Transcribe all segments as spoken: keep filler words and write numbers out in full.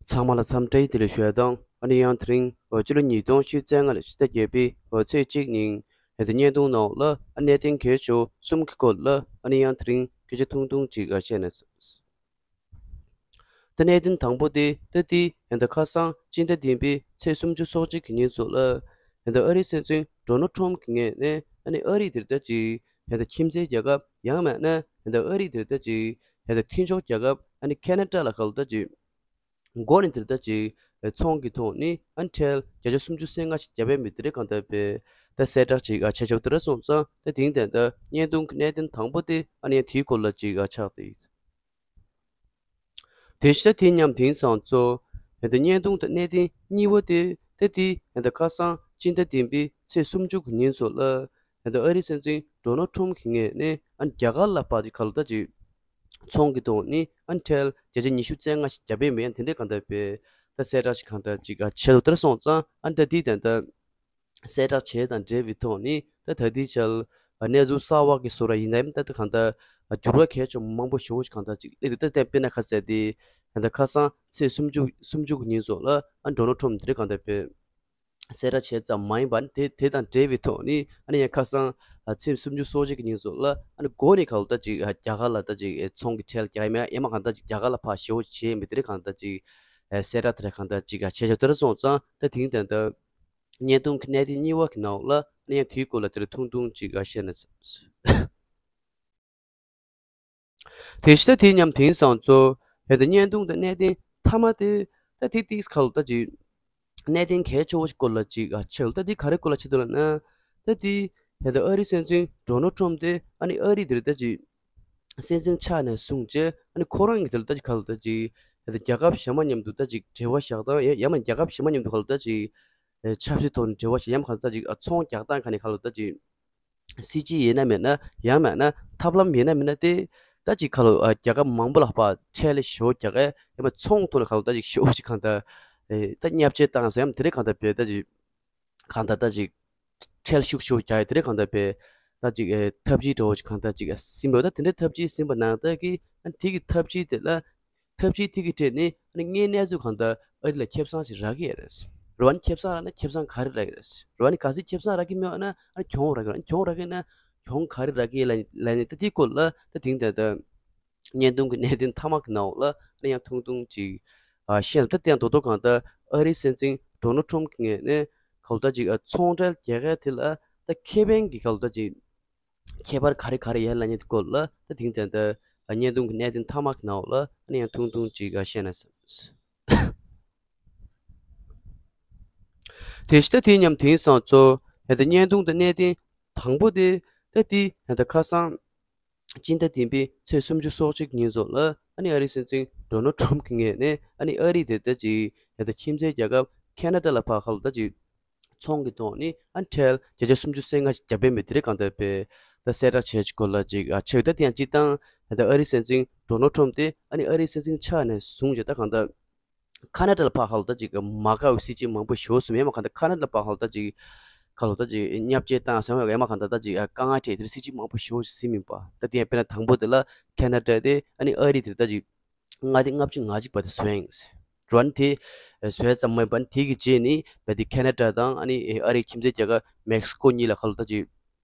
ཚང་མ་ལ་འཚམས་འདྲི་བདེ་ལེགས་ཞུ་ཡ་དང་། ཨ་ནི་ཡང་དེ་རིང་ཕྱི་ལོ་ཉིས་སྟོང་ཉི་ཤུ་རྩ་ལྔ་ལོའི་ཕྱི་ཟླ་བརྒྱད་པའི་ཚེས་གཅིག་ཉིན་ཧེ་ད་བརྙན་ཐུང་ནང་ལ་ཨ་གནད་དོན་གལ་ཆེ་བ་གསུམ་གྱི་སྐོར་ལ་ཨ་ནི་ཡང་དེ་རིང་སྐད་ཆ་ཐུང་ཐུང་ཅིག་བཤད་ན། ད་གནད་དོན་དང་པོ་དེ་ད་དེ་ཧེ་ད་ཁ་སང་སྤྱི་ཟླ་བདུན་པའི་ཚེས་སུམ་ཅུ་སོ་གཅིག་གི་ཉིན་སོགས་ལ་ཧེ་ད་ཨ་རིའི་སྲིད་འཛིན་ཌོ་ནལ་ཊམ་གྱི་ངོས་ནས་ཨ་ནི་ཨ་རི་དེར་ད་ཅིག་ཧེ་ད་ཁྱིམ་མཚེས་རྒྱལ་ཁབ་ཡང་མིན་ན་ཧེ་ད་ཨ་རི་དེར་ད་ཅིག་ཧེ་ད་མཐུན་ཕྱོགས་རྒྱལ་ཁབ་ཨ་ནི་ཁེ་ན་ཌ་ལ་ཁ་ལོ་ད་ཅིག་མགོ་ནས་དེར་ད་ཅིག་ཚོང་གི་ཐོག་ནས་ཨ་ནི་ཁྲལ་བརྒྱ་ཆ་སུམ་ཅུ་སོ་ལྔ་ཞིག་བརྒྱབ་པའི་མི་དེ་རེད། གང་ལྟར་པས་ད་གསལ་བསྒྲགས་ཅིག་ཨ་བྱས་ཆོག་དེ་རེད་སོང་ཙང་། ད་དེང་དེ་ད་བརྙན་ཐུང་གི་གནད་དོན་དང་པོ་དེ་ཨ་ནི་ཡང་དེའི་སྐོར་ལ་ཅིག་ཨ་ཆགས་ཏེ། དེ་བཞིན་དེ་མཉམ་དེང་སང་གཙོ་ཧེ་ད་བརྙན་ཐུང་དང་གནད་དོན་གཉིས་པ་དེ་ད་དེ་ཧེ་ད་ཁ་སང་སྤྱི་ཟླ་བདུན་པའི་ཚེས་སུམ་ཅུ་གི་ཉིན་སོགས་ལ་ཧེ་ད་ཨ་རིའི་སྲིད་འཛིན་ཌོ་ནལ་ཊམ་གྱི་ངོས་ནས་ཨ་ནི་རྒྱ་གར་ལ་ཕར་ཅིག་ཁ་ལོ་ད་ཅིག་ཚོང་གི་ཐོག་ནས་ཨ་ནི་ཁྲལ་བརྒྱ་ཆ་ཉི་ཤུ་རྩ་ལྔ་ཞིག་བརྒྱབ་པའི་མི་ཡང་དེ་འདྲའི། གང་ལྟར་པས་ད་གསལ་བསྒྲགས་ཤིག་གང་ལྟར་ཅིག་ཨ་བྱས་འདུག་དེར་སོང་ཙང་། ཨ་ནི་ད་དེ་དེ་ད་གསལ་བསྒྲགས་བྱས་དང་འབྲེལ་བའི་ཐོག་ནས་ད་ད་ལྟའི་ཆར་གནས་ཚུལ་གསར་བ་གི་བཟོ་འདྲ་ཡིན་ནའི་ད་ད་གང་ལྟར་འགྱུར་བ་གལ་ཆེན་མང་པོ་ཞེ་པོ་ཞིག་གང་ལྟར་ཅིག་སླེབས་འདུག་ད་དེ་དཔེར་ན་ཁ་གསལ་དེ་ད་ཁ་སང་ཚེས་སུམ་ཅུ་སུམ་ཅུ་གི་ཉིན་སོགས་ལ་ཨ་ཌོ་ནལ་ཊམ་དེ་རེད། གང་ལྟར་པས་གསལ་བསྒྲགས་བྱས་ཙམ་མ་ཡིན་པར་དེ་དེ་དང་འབྲེལ་བའི་ཐོག་ནས་ཨ་ནི་ཡང་ཁ་སང་ཚེས་སུམ་ཅུ་སོ་གཅིག་གི་ཉིན་སོགས་ལ་ཨ་ནི་མགོ་ནས་ཁ་ལོ་ད་ཅིག་རྒྱ་གར་ལ་ད་ཅིག་ཚོང་གི་ཁྲལ་རྒྱག་ཡ་མེད་ཡ་མ་གང་ལྟར་ཅིག་རྒྱ་གར་ལ་ཕར་ཞེ་པོ་བྱས་མི་དེ་རེད། གང་ལྟར་ཅིག་གསལ་བསྒྲགས་དེ་རེད། གང་ལྟར་ཅིག་བྱས་ཆོག་དེར་སོང་ཙང་། ད་དེང་དེ་ད་བརྙན་ཐུང་གི་གནད་དོན་གཉིས་པ་གི་ནང་ལ་ཨ་ནི་ཡང་དེའི་སྐོར་ལ་དེར་ཐུང་ཐུང་ཅིག་བཤད་ན། དེ་བཞིན་ད་དེ་མཉམ་དེང་སང་གཙོ་ཧེ་ད་བརྙན་ཐུང་དང་གནད་དོན་མཐའ་མ་དེ་ད་དེ་ཏིག་ཁ་ལོ་ད་ཅིག་གནད་དོན་གལ་ཆེ་བོ་ཞིག་སྐོར་ལ་ཅིག་ཨ་ཆེ་ལ། ད་དེ་ག་རེ་སྐོར་ལ་ཆེ་འདུག་ལབ་ན། ད་དེ་ཧེ་ད་ཨ་རིའི་སྲིད་འཛིན་ཌོ་ནལ་ཊམ་དེ་ཨ་ནི་ཨ་རི་དེར་ད་ཅིག་སྲིད་འཛིན་ཆགས་ནས་བཟུང་བྱས་ཨ་ནི་ཁོ་རང་གི་དེ་ལ་ད་ཅིག་ཁ་ལོ་ད་ཅིག་ཧེ་ད་རྒྱལ་ཁབ་གཞན་མ་མཉམ་དུ་ད་ཅིག་འབྲེལ་བ་བཞག་སྟངས་ཡ་ཡ་མ་རྒྱལ་ཁབ་གཞན་མ་མཉམ་དུ་ཁ་ལོ་ད་ཅིག་ཆབ་སྲིད་ཐོག་ནས་འབྲེལ་བ་བཞག་ཡ་མ་གང་ལྟར་ཅིག་ཨ་ཚོང་རྒྱག་སྟངས་ག་ནས་ཁ་ལོ་ད་ཅིག་སྲིད་ཇུས་ཡིན་ན་མིན་ན་ཡང་མིན་ན་ཐབས་ལམ་ཡིན་ན་མིན་ན་དེ་ད་ཅིག་ཁ་ལོ་ཨ་རྒྱལ་ཁབ་མང་པོ་ལ་ཕར་ཁྲལ་ཞེ་པོ་རྒྱག་གི་ཡ་མ་ཚོང་ཐོག་ནས་ཁ་ལོ་ད་ཅིག་ཞེ་པོ་ཅིག་གང་ལྟར་ཨེ་ད་བརྙས་བཅོས་བཏང་ཟེར་ཡ་མ་དེ་རེད། གང་ལྟར་པས་ད་ཅིག་གང་ལྟར་ད་ཅིག་ཁྲལ་ཤུགས་ཆེ་བོ་རྒྱག་ཡ་དེ་རེད། གང་ལྟར་པས་ད་ཅིག་ཨེ་ཐབས་ཇུས་འདྲ་བོ་ཅིག་གང་ལྟར་ཅིག་ཟིན་པ། ད་དེ་འདྲའི་ཐབས་ཇུས་ཟིན་པ་ནང་ལྟར་གྱི་ཨ་དེ་གི་ཐབས་ཇུས་དེ་ལ་ཐབས་ཇུས་དེ་གི་གྲས་ནས་ཨ་ནི་དངོས་གནས་ཚུལ་གང་ལྟར་ཨ་རི་ལ་ཁེ་བཟང་ཞིག་རག་གི་ཡོད་རེད། རེད་བ། ཨ་ནི་ཁེ་བཟང་རག་ན་ཁེ་བཟང་ག་རེ་རག་གི་རེད། རེད་བ། ཨ་ནི་གལ་སྲིད་ཁེ་བཟང་རག་གི་མེད་པ་ན་ཨ་ནི་གྱོང་རག་གི་རེད། ཨ་ནི་གྱོང་རག་གི་ན་གྱོང་ག་རེ་རག་གི་ལ་ལ་ནི་ད་དེ་སྐོར་ལ་ད་དེང་དེ་ད་བརྙན་ཐུང་གི་གནད་དོན་མཐའ་མ་གི་ནང་ལ་ཨ་ནི་ཡང་ཐུང་ཐུང་ཅིག་ཨ་བཤད་ད། དེ་ཡང་རྡོག་རྡོག་གང་ལྟར་ཨ་རིའི་སྲིད་འཛིན་ཌོ་ནལ་ཊམ་གི་ངོས་ནས་གང་ལྟར་ཅིག་ཨ་ཚོང་ཁྲལ་རྒྱག་ཡ་དེ་ལ་ད་ཁེ་ཕན་གྱི་གང་ལྟར་ཅིག་ཁྱད་པར་ག་རེ་ག་རེ་ཡོད་ལབ་མཁན་སྐོར་ལ་ད་དེང་དེ་ད་བརྙན་ཐུང་གི་གནད་དོན་མཐའ་མ་གི་ནང་ལ་ཨ་ནི་ཡང་ཐུང་ཐུང་ཅིག་བཤད་ན་བསམ། དེ་བཞིན་ད་དེ་མཉམ་དེང་སང་གཙོ་ཧེ་ད་བརྙན་ཐུང་དང་གནད་དོན་དང་པོ་དེ་ད་དེ་ཧེ་ད་ཁ་སང་སྤྱི་ཟླ་བདུན་པའི་ཚེས་སུམ་ཅུ་སོ་གཅིག་ཉིན་སོགས་ལ་ཨ་ནི་ཨ་རིའི་སྲིད་འཛིན་ཌོ་ནལ་ཊམ་གྱི་ངོས་ནས་ཨ་ནི་ཨ་རི་དེ་ད་ཅིག་ཧེ་ད་ཁྱིམ་མཚེས་རྒྱལ་ཁབ་ཁེ་ན་ཌ་ལ་ཕར་ཁ་ལོ་ད་ཅིག་ཚོང་གི་ཐོག་ནས་ཨ་ནི་ཁྲལ་བརྒྱ་ཆ་སུམ་ཅུ་སོ་ལྔ་ཞིག་བརྒྱབ་པའི་མི་དེ་རེད། གང་ལྟར་པས་ད་གསལ་བསྒྲགས་བྱས་ཀྱི་སྐོར་ལ་ཅིག་ཨ་ཆེ་བ། ད་དེ་ཡང་སྤྱིར་བཏང་ད་ཨ་རིའི་སྲིད་འཛིན་ཌོ་ནལ་ཊམ་དེ་ཨ་ནི་ཨ་རིའི་སྲིད་འཛིན་ཆགས་ནས་བཟུང་བྱས་ད་གང་ལྟར་ཁ་ན་ཌ་ལ་ཕར་ཁ་ལོ་ད་ཅིག་མ་དགའ་བའི་སྲིད་ཇུས་མང་པོ་ཞེ་པོ་ཟིན། ཡ་མ་གང་ལྟར་ཁ་ན་ཌ་ལ་ཕར་ཁ་ལོ་ད་ཅིག་ཁ་ལོ་ད་ཅིག་བརྙས་བཅོས་བཏང་ཟེར་བ་ཡ་མ་གང་ལྟར་ད་ཅིག་དཀའ་ངལ་འཕྲད་དེ་སྲིད་ཇུས་མང་པོ་ཞེ་པོ་ཟིན་མིན་པ། ད་དེ་ཡང་དཔེར་ན་དང་པོ་དེ་ལ་ཁེ་ན་ཌ་དེ་ཨ་ནི་ཨ་རི་དེ་ད་ཅིག་མངའ་སྡེ་ལྔ་བཅུ་ང་གཅིག་པ་དེ་བཟོས་ཡིན། རོན་དེ་བཟོས་ཙམ་མ་ཡིན་པར་དེ་གི་རྗེས་ནས་བས་དེ་ཁེ་ན་ཌ་དང་ཨ་ནི་ཨ་རིའི་ཁྱིམ་མཚེས་རྒྱལ་ཁབ་མེག་སི་ཀོ་གཉིས་ལ་ཁ་ལོ་ད་ཅིག་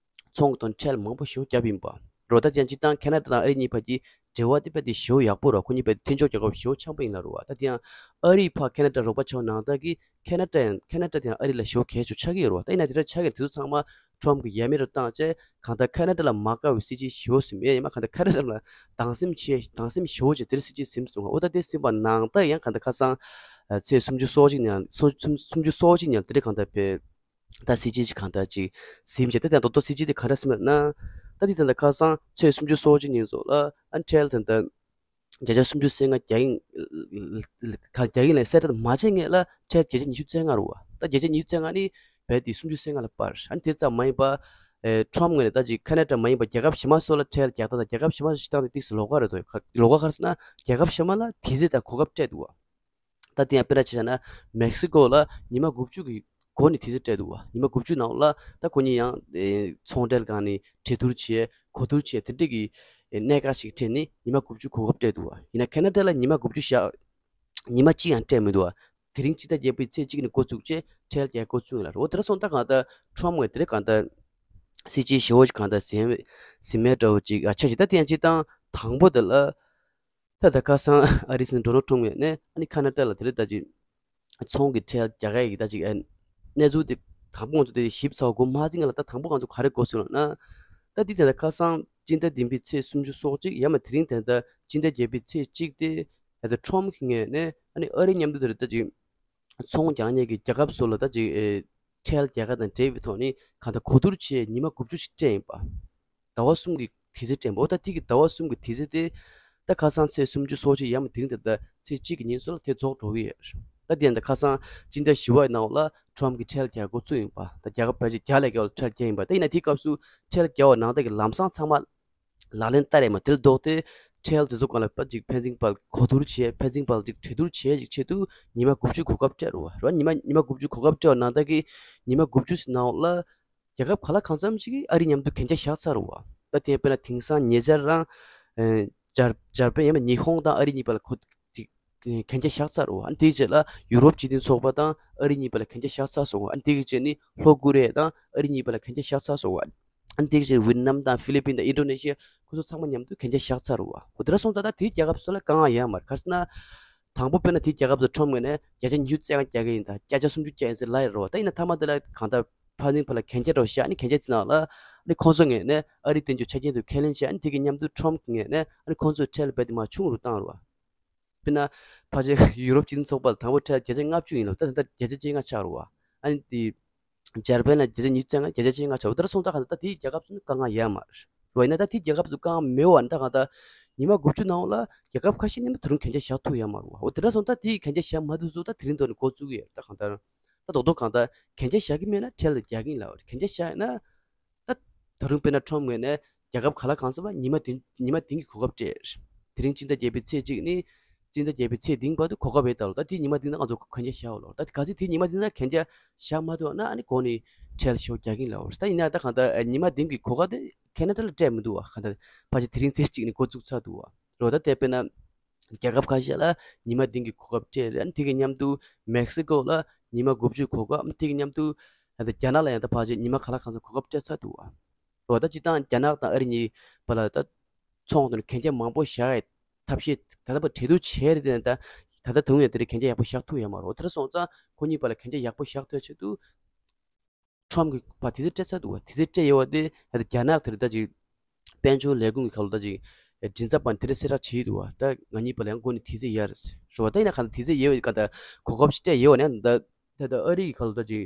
ཚོང་གི་ཐོག་ཁྲལ་མང་པོ་ཞེ་པོ་བརྒྱབ་ཡིན་པ། རོ་ད་དེ་ཡང་སྤྱིར་བཏང་ཁེ་ན་ཌ་དང་ཨ་རི་གཉིས་བར་གྱི་འབྲེལ་བ་དེ་བས་དེ་ཞེ་པོ་ཡག་པོ་རོ། ཁོ་གཉིས་བས་དེ་མཐུན་ཕྱོགས་རྒྱལ་ཁབ་ཞེ་པོ་ཆེན་པོ་ཡིན་ལ་རོ་བ། ད་དེ་ཡང་ཨ་རིའི་ཕ་ཁེ་ན་ཌ་རོགས་པ་ཆགས་ནང་ལྟར་གྱི་ཁེ་ན་ཌ་ཡང་ཁེ་ན་ཌ་དེ་ཡང་ཨ་རི་ལ་ཞེ་པོ་གལ་ཆེ་ཆགས་ཀྱི་ཡོད་རེད་བ། ད་ཡིན་ན་དེ་འདྲ་ཆགས་ཀྱི་དེ་ཚོ་ཚང་མ་ཊམ་གི་ཡ་མེད་རུ་བཏང་བྱས་གང་ལྟར་ཁེ་ན་ཌ་ལ་མ་དགའ་བའི་སྲིད་ཇུས་ཞེ་པོ་ཟིན་ཡ། ཡ་མ་གང་ལྟར་ཁེ་ན་ཌ་ལ་སྡང་སེམས་ཆེ་སྡང་སེམས་ཞེ་པོ་བྱས་དེ་འདྲ་སྲིད་ཇུས་ཟིན་སོང་བ། འོ་ད་དེ་ཟིན་པ་ནང་ལྟར་ཡང་གང་ལྟར་ཁ་སང་ཚེས་སུམ་ཅུ་སོ་གཅིག་ཉིན་སུམ་ཅུ་སོ་གཅིག་ཉིན་དེ་འདྲ་གང་ལྟར་བས་ད་སྲིད་ཇུས་ཅིག་གང་ལྟར་ཅིག་ཟིན་བྱས། ད་དེ་ཡང་རྡོག་རྡོག་སྲིད་ཇུས་དེ་ག་འདྲ་ཟིན་པ་ན། ད་དེ་ད་ལྟ་ཁ་སང་ཚེས་སུམ་ཅུ་སོ་གཅིག་ཉིན་སོགས་ལ་ཨ་ཁྲལ་ད་ལྟ་བརྒྱ་ཆ་སུམ་ཅུ་སོ་ལྔ་རྒྱག་ཡིན་ག་རྒྱག་ཡིན་ལ་གསལ་བསྒྲགས་མ་བྱས་སྔོན་ལ་ཁྲལ་བརྒྱ་ཆ་ཉི་ཤུ་རྩ་ལྔ་རུ་བ། ད་བརྒྱ་ཆ་ཉི་ཤུ་རྩ་ལྔ་ནི་བས་དེ་སུམ་ཅུ་སོ་ལྔ་ལ་སྤར། ཨ་ནི་དེ་ཙམ་མ་ཡིན་པ་ཨེ་ཁྲོམ་ངོས་ནས་ད་ཅིག་ཁ་ན་ཌ་མ་ཡིན་པ་རྒྱལ་ཁབ་གཞན་མ་སོགས་ལ་ཁྲལ་རྒྱག་སྟངས་དང་རྒྱལ་ཁབ་གཞན་མ་སོགས་ཤིག་སྟངས་དེ་ཏིག་སུ་ལོགས་ཀ་རེད་དོ། ལོགས་ཀ་ག་རེ་ཟེར་ན་རྒྱལ་ཁབ་གཞན་མ་ལ་དུས་ཚོད་དང་གོ་སྐབས་སྤྲད་འདུག་བ། ད་དེ་ཡང་དཔེར་ན་ཆ་བཞག་ན་མེག་སི་ཀོ་ལ་ཉི་མ་དགུ་བཅུ་གི་འགོ་ནས་དུས་ཚོད་སྤྲད་འདུག་བ། ཉི་མ་དགུ་བཅུ་ནང་ལ་ད་ཁོ་གཉིས་ཡང་ཨེ་ཚོང་འབྲེལ་སྒང་ནས་གྲོས་བསྡུར་བྱས་གོ་བསྡུར་བྱས་དེ་འདྲ་གི་ཨེ་གནད་འགག་ཞིག་འཕྲད་ནས་ཉི་མ་དགུ་བཅུ་གོ་སྐབས་སྤྲད་འདུག་བ། ཡིན་ན་ཁེ་ན་ཌ་ལ་ཉི་མ་དགུ་བཅུ་བཞག་ ཉི་མ་གཅིག་ཡང་སྤྲད་མི་འདུག་བ། དེ་རིང་སྤྱི་ཟླ་བརྒྱད་པའི་ཚེས་གཅིག་ནས་འགོ་བཙུགས་རྗེས་ཁྲལ་རྒྱག་འགོ་བཙུགས་ཡིན་ལ། འོ་དེ་འདྲ་སོང་ཙང་གང་ལྟར་ཁྲོམ་ངོས་དེ་རིང་གང་ལྟར་སྲིད་ཇུས་ཞེ་པོ་ཅིག་གང་ལྟར་ཟིན་ཟིན་མེད་འདྲ་བོ་ཅིག་ཨ་ཆགས་ཤིང་། ད་དེ་ཡང་སྤྱིར་བཏང་དང་པོ་དེ་ལ་ད་ད་ཁ་སང་ཨ་རིའི་སྲིད་འཛིན་ཌོ་ནལ་ཊམ་ངོས་ནས་ཨ་ནི་ཁ་ན་ཌ་ལ་དེ་རིང་ད་ཅིག་ཚོང་གི་ཁྲལ་རྒྱག་ཡས་ཀྱི་ད་ཅིག་ཨ་གནས་ཚུལ་དེ་དང་པོ་ང་ཚོ་དེ་ཞིབ་ཚགས་སྒོ་མ་ཕྱེ་སྔོན་ལ་ད་དང་པོ་ང་ཚོ་ག་རེ་གོ་སོང་ལབ་ན། ད་འདི་དེ་ད་ཁ་སང་སྤྱི་ཟླ་བདུན་པའི་ཚེས་སུམ་ཅུ་སོ་གཅིག་ཡང་མ་དེ་རིང་དེ་ད་སྤྱི་ཟླ་བརྒྱད་པའི་ཚེས་གཅིག་དེ་ད་ད་ཊམ་གྱི་ངོས་ནས་ཨ་ནི་ཨ་རི་མཉམ་དུ་དེ་རིང་ད་ཅིག་ཚོང་རྒྱག་མཁན་གྱི་རྒྱལ་ཁབ་སོགས་ལ་ད་ཅིག་ཨེ་ཁྲལ་རྒྱག་ཡ་དང་འབྲེལ་བའི་ཐོག་ནས་གང་ལྟར་གོ་བསྡུར་བྱས་ཉི་མ་དགུ་བཅུ་ཞིག་སྤྲད་ཡིན་པ། ཟླ་བ་གསུམ་གྱི་དུས་ཚོད་སྤྲད་པ། འོ་ད་དེ་གི་ཟླ་བ་གསུམ་གྱི་དུས་ཚོད་དེ་ད་ཁ་སང་ཚེས་སུམ་ཅུ་སོ་གཅིག་ཡང་མ་དེ་རིང་དེ་ད་ཚེས་གཅིག་གི་ཉིན་སོགས་ལ་དེ་རྫོགས་འགྲོ་གི་ཡོད། ད་དེ་ཡང་ད་ཁ་སང་སྤྱི་ཟླ་བཞི་པའི་ནང་ལ་ཊམ་གྱི་ཁྲལ་རྒྱག་འགོ་བཙུགས་ཡིན་པ། ད་རྒྱལ་ཁབ་ཕལ་ཆེར་བརྒྱ་ལས་བརྒལ་བ་ཁྲལ་རྒྱག་ཡིན་པ། ད་ཡིན་ན་དེའི་སྐབས་སུ་ཁྲལ་རྒྱག་པ་ནང་ད་གི་ལམ་སང་ཚང་མ་ལག་ལེན་བསྟར་ཡས་མ་དེ་ལ་ལྡོག་སྟེ་ཁྲལ་དེ་ཚོ་སྒང་ལ་ཕར་ཅིག་ཕན་ཚུན་བར་གོ་བསྡུར་བྱས། ཕན་ཚུན་བར་ཅིག་གྲོས་བསྡུར་བྱས་ཅིག་ཆེད་དུ་ཉི་མ་དགུ་བཅུ་གོ་སྐབས་སྤྲད་རེད་བ། རེད་བ། ཉི་མ་ཉི་མ་དགུ་བཅུ་གོ་སྐབས་སྤྲད་པ་ནང་ད་གི་ཉི་མ་དགུ་བཅུ་ནང་ལ་རྒྱལ་ཁབ་ག་ལ་གང་འཚམ་ཞིག་གིས་ཨ་རི་མཉམ་དུ་གན་རྒྱ་བཞག་ཚར་རེད་བ། ད་དེ་དཔེར་ན་དེང་སང་ཉེ་ཆར་རང་ཨེ་འཇར་འཇར་པན་ཡང་ན་ཉི་ཧོང་དང་ཨ་རི་གཉིས་བར་ལ་གོ་ཅིག་གན་རྒྱ་བཞག་ཚར་རེད་བ། ཨ་ནི་དེའི་རྗེས་ལ་ཡུ་རོབ་སྤྱི་མཐུན་ཚོགས་པ་དང་ཨ་རི་གཉིས་བར་ལ་གན་རྒྱ་བཞག་ཚར་སོང་བ། ཨ་ནི་དེ་གི་རྗེས་ནི་ལྷོ་ཀོ་རི་ཡ་དང་ཨ་རི་གཉིས་བར་ལ་གན་རྒྱ་བཞག་ཚར་སོང་བ། ཨ་ནི་དེ་གི་རྗེས་ཝི་ཏི་ནམ་དང་ཧྥི་ལི་པིན་དང་ཨིན་ཌོ་ནེ་ཤི་ཡ་ཁོ་ཚོ་ཚང་མ་མཉམ་དུ་གན་རྒྱ་བཞག་ཚར་རེད་བ། འོ་དེ་འདྲ་སོང་ཙང་ད་དེའི་རྒྱལ་ཁབ་ཚོ་ལ་དཀའ་ངལ་ཡོད་མ་རེད། ག་རེ་ཟེར་ན། དང་པོ་དཔེར་ན་དེའི་རྒྱལ་ཁབ་ཚོ་ཁྲོམ་ངོས་ནས་བརྒྱ་ཆ་ཉི་ཤུ་རྩ་ལྔ་རྒྱག་གི་ཡིན་ད། བརྒྱ་ཆ་སུམ་ཅུ་རྒྱག་ཡིན་ཟེར་ལབ་ཡོད་རེད་བ། ད་ཡིན་ན་མཐའ་མ་དེ་ལ་གང་ལྟར་ཕར་ཕྱིན་བར་ལ་གན་རྒྱ་འདྲ་བོ་བཞག་ནས་གན་རྒྱ་བྱེད་ནང་ལ་ཨ་ནི་ཁོང་ཚོ་ངོས་ནས་ཨ་རིའི་དོན་རྒྱུ་ཆ་རྐྱེན་དུ་ཁས་ལེན་བྱས། ཨ་ནི་དེ་གི་མཉམ་དུ་ཁྲོམ་གྱི་ངོས་ནས་ཨ་ནི་ཁོང་ཚོས་ཁྲལ་རྦད་དེ་མར་ཆུང་རུ་བཏང་རེད་བ། དཔེར་ན་ཕལ་ཆེར་ཡུ་རོབ་སྤྱི་མཐུན་ཚོགས་པ་ལ་དང་པོ་ཁྲལ་བརྒྱ་ཆ་ལྔ་བཅུ་ཡིན་ལབ། ད་ད་ལྟ་བརྒྱ་ཆ་བཅོ་ལྔ་ཆགས་རེད་བ། ཨ་ནི་དེ་འཇར་པན་ལ་བརྒྱ་ཆ་ཉི་ཤུ་རྩ་ལྔ། བརྒྱ་ཆ་བཅོ་ལྔ་ཆགས་རེད་བ། དེ་འདྲ་སོང་ཙང་གང་ལྟར་ད་དེའི་རྒྱལ་ཁབ་ཚོ་ནི་དཀའ་ངལ་ཡོད་མ་རེད་བ། ཡིན་ན་ད་དེའི་རྒྱལ་ཁབ་ཚོ་དཀའ་ངལ་མེད་པ་ནི་ད་གང་ལྟར་ཉི་མ་དགུ་བཅུ་ནང་ལ་རྒྱལ་ཁབ་ཁ་ཤས་མཉམ་དུ་དེ་རིང་གན་རྒྱ་བཞག་ཐུབ་ཡོད་མ་རེད་བ། འོ་དེ་འདྲ་སོང་ཙང་ད་དེའི་གན་རྒྱ་བཞག་མ་ཐུབ་ཚོ་ད་དེ་རིང་ཐོག་ནས་འགོ་བཙུགས་ཀྱི་ཡོད་རེད། ད་གང་ལྟར་ད་རྡོག་རྡོག་གང་ལྟར་གན་རྒྱ་བཞག་གི་མེད་ན་ཁྲལ་དེ་རྒྱག་གི་ཡིན་ལབ་པ་རེད། གན་རྒྱ་བཞག་ཡོད་ན། ད་ད་རུང་དཔེར་ན་ཁྲོམ་ངོས་ནས་རྒྱལ་ཁབ་ག་ལ་གང་འཚམ་པ་ཉི་མ་བདུན་ཉི་མ་བདུན་གྱི་གོ་སྐབས་སྤྲད། དེ་རིང་སྤྱི་ཟླ་བརྒྱད་པའི་ཚེས་གཅིག་ནས་སྤྱི་ཟླ་བརྒྱད་པའི་ཚེས་བདུན་བར་དུ་གོ་སྐབས་ཡོད་ད་ལོ། ད་དེ་ཉི་མ་བདུན་ནང་ང་ཚོ་གན་རྒྱ་བཞག་ཡོད་ལོ། ད་དེ་གལ་སྲིད་དེ་ཉི་མ་བདུན་ནང་གན་རྒྱ་བཞག་མ་ཐུབ་ན་ཨ་ནི་འགོ་ནས་ཁྲལ་ཞེ་པོ་རྒྱག་གི་ཡིན་ལབ་པ་རེད། ད་ཡིན་ན་ད་གང་ལྟར་ཉི་མ་བདུན་གྱི་གོ་སྐབས་དེ་ཁེ་ན་ཌ་ལ་སྤྲད་མི་འདུག་བ། གང་ལྟར་ཕལ་ཆེར་དེ་རིང་ཚེས་གཅིག་ནས་འགོ་བཙུགས་ཚར་འདུག་བ། རེད་བ། ད་དེ་དཔེར་ན་རྒྱལ་ཁབ་ཁ་ཤས་ལ་ཉི་མ་བདུན་གྱི་གོ་སྐབས་སྤྲད་རེད། ཨ་ནི་དེ་གི་མཉམ་དུ་མེག་སི་ཀོ་ལ་ཉི་མ་དགུ་བཅུ་གོ་སྐབས། ཨ་ནི་དེ་གི་མཉམ་དུ་ད་ལྟ་རྒྱ་ནག་ལ་ཡང་ད་ཕལ་ཆེར་ཉི་མ་ག་ལ་གང་འཚམ་གོ་སྐབས་སྤྲད་ཚར་འདུག་བ། འོ་ད་སྤྱིར་བཏང་རྒྱ་ནག་དང་ཨ་རི་གཉིས་བར་ལ་ད་ཚོང་དང་གན་རྒྱ་མང་པོ་བཞག་ཡའི་ཐབས་ཤེས་ད་ལྟ་བར་གྲོས་བསྡུར་བྱས་རེད། དེ་ནས་ད་ད་ལྟ་དུང་ཡང་དེ་རིང་གན་རྒྱ་ཡག་པོ་བཞག་ཐུབ་ཡོད་མ་རེད། འོ་དེ་འདྲ་སོང་ཙང་ཁོ་གཉིས་བར་ལ་གན་རྒྱ་ཡག་པོ་བཞག་ཐུབ་ཡ་ཆེད་དུ་ཁྲོམ་གྱི་བར་དུས་ཚོད་སྤྲད་ཚར་འདུག་བ། དུས་ཚོད་སྤྲད་ཡོད་པ་དེ་ད་ལྟ་རྒྱ་ནག་དེ་རེད། ད་ཅིག་དཔལ་འབྱོར་ལས་ཁུངས་ཀྱི་ཁ་ལོ་ད་ཅིག་མགྲིན་ཚབ་པ་དེ་འདྲ་གསལ་བསྒྲགས་བྱས་འདུག་བ། ད་ང་གཉིས་བར་ལ་ཡང་འགོ་ནས་དུས་ཚོད་ཡོད་རེད་ཟེར་བ། ད་ཡིན་ན་གང་ལྟར་དུས་ཚོད་ཡོད་པའི་སྒང་ད་གོ་སྐབས་ཅིག་སྤྲད་ཡོད་པ་ནས་ད་ད་ལྟ་ཨ་རི་གི་ཁ་ལོ་ད་ཅིག་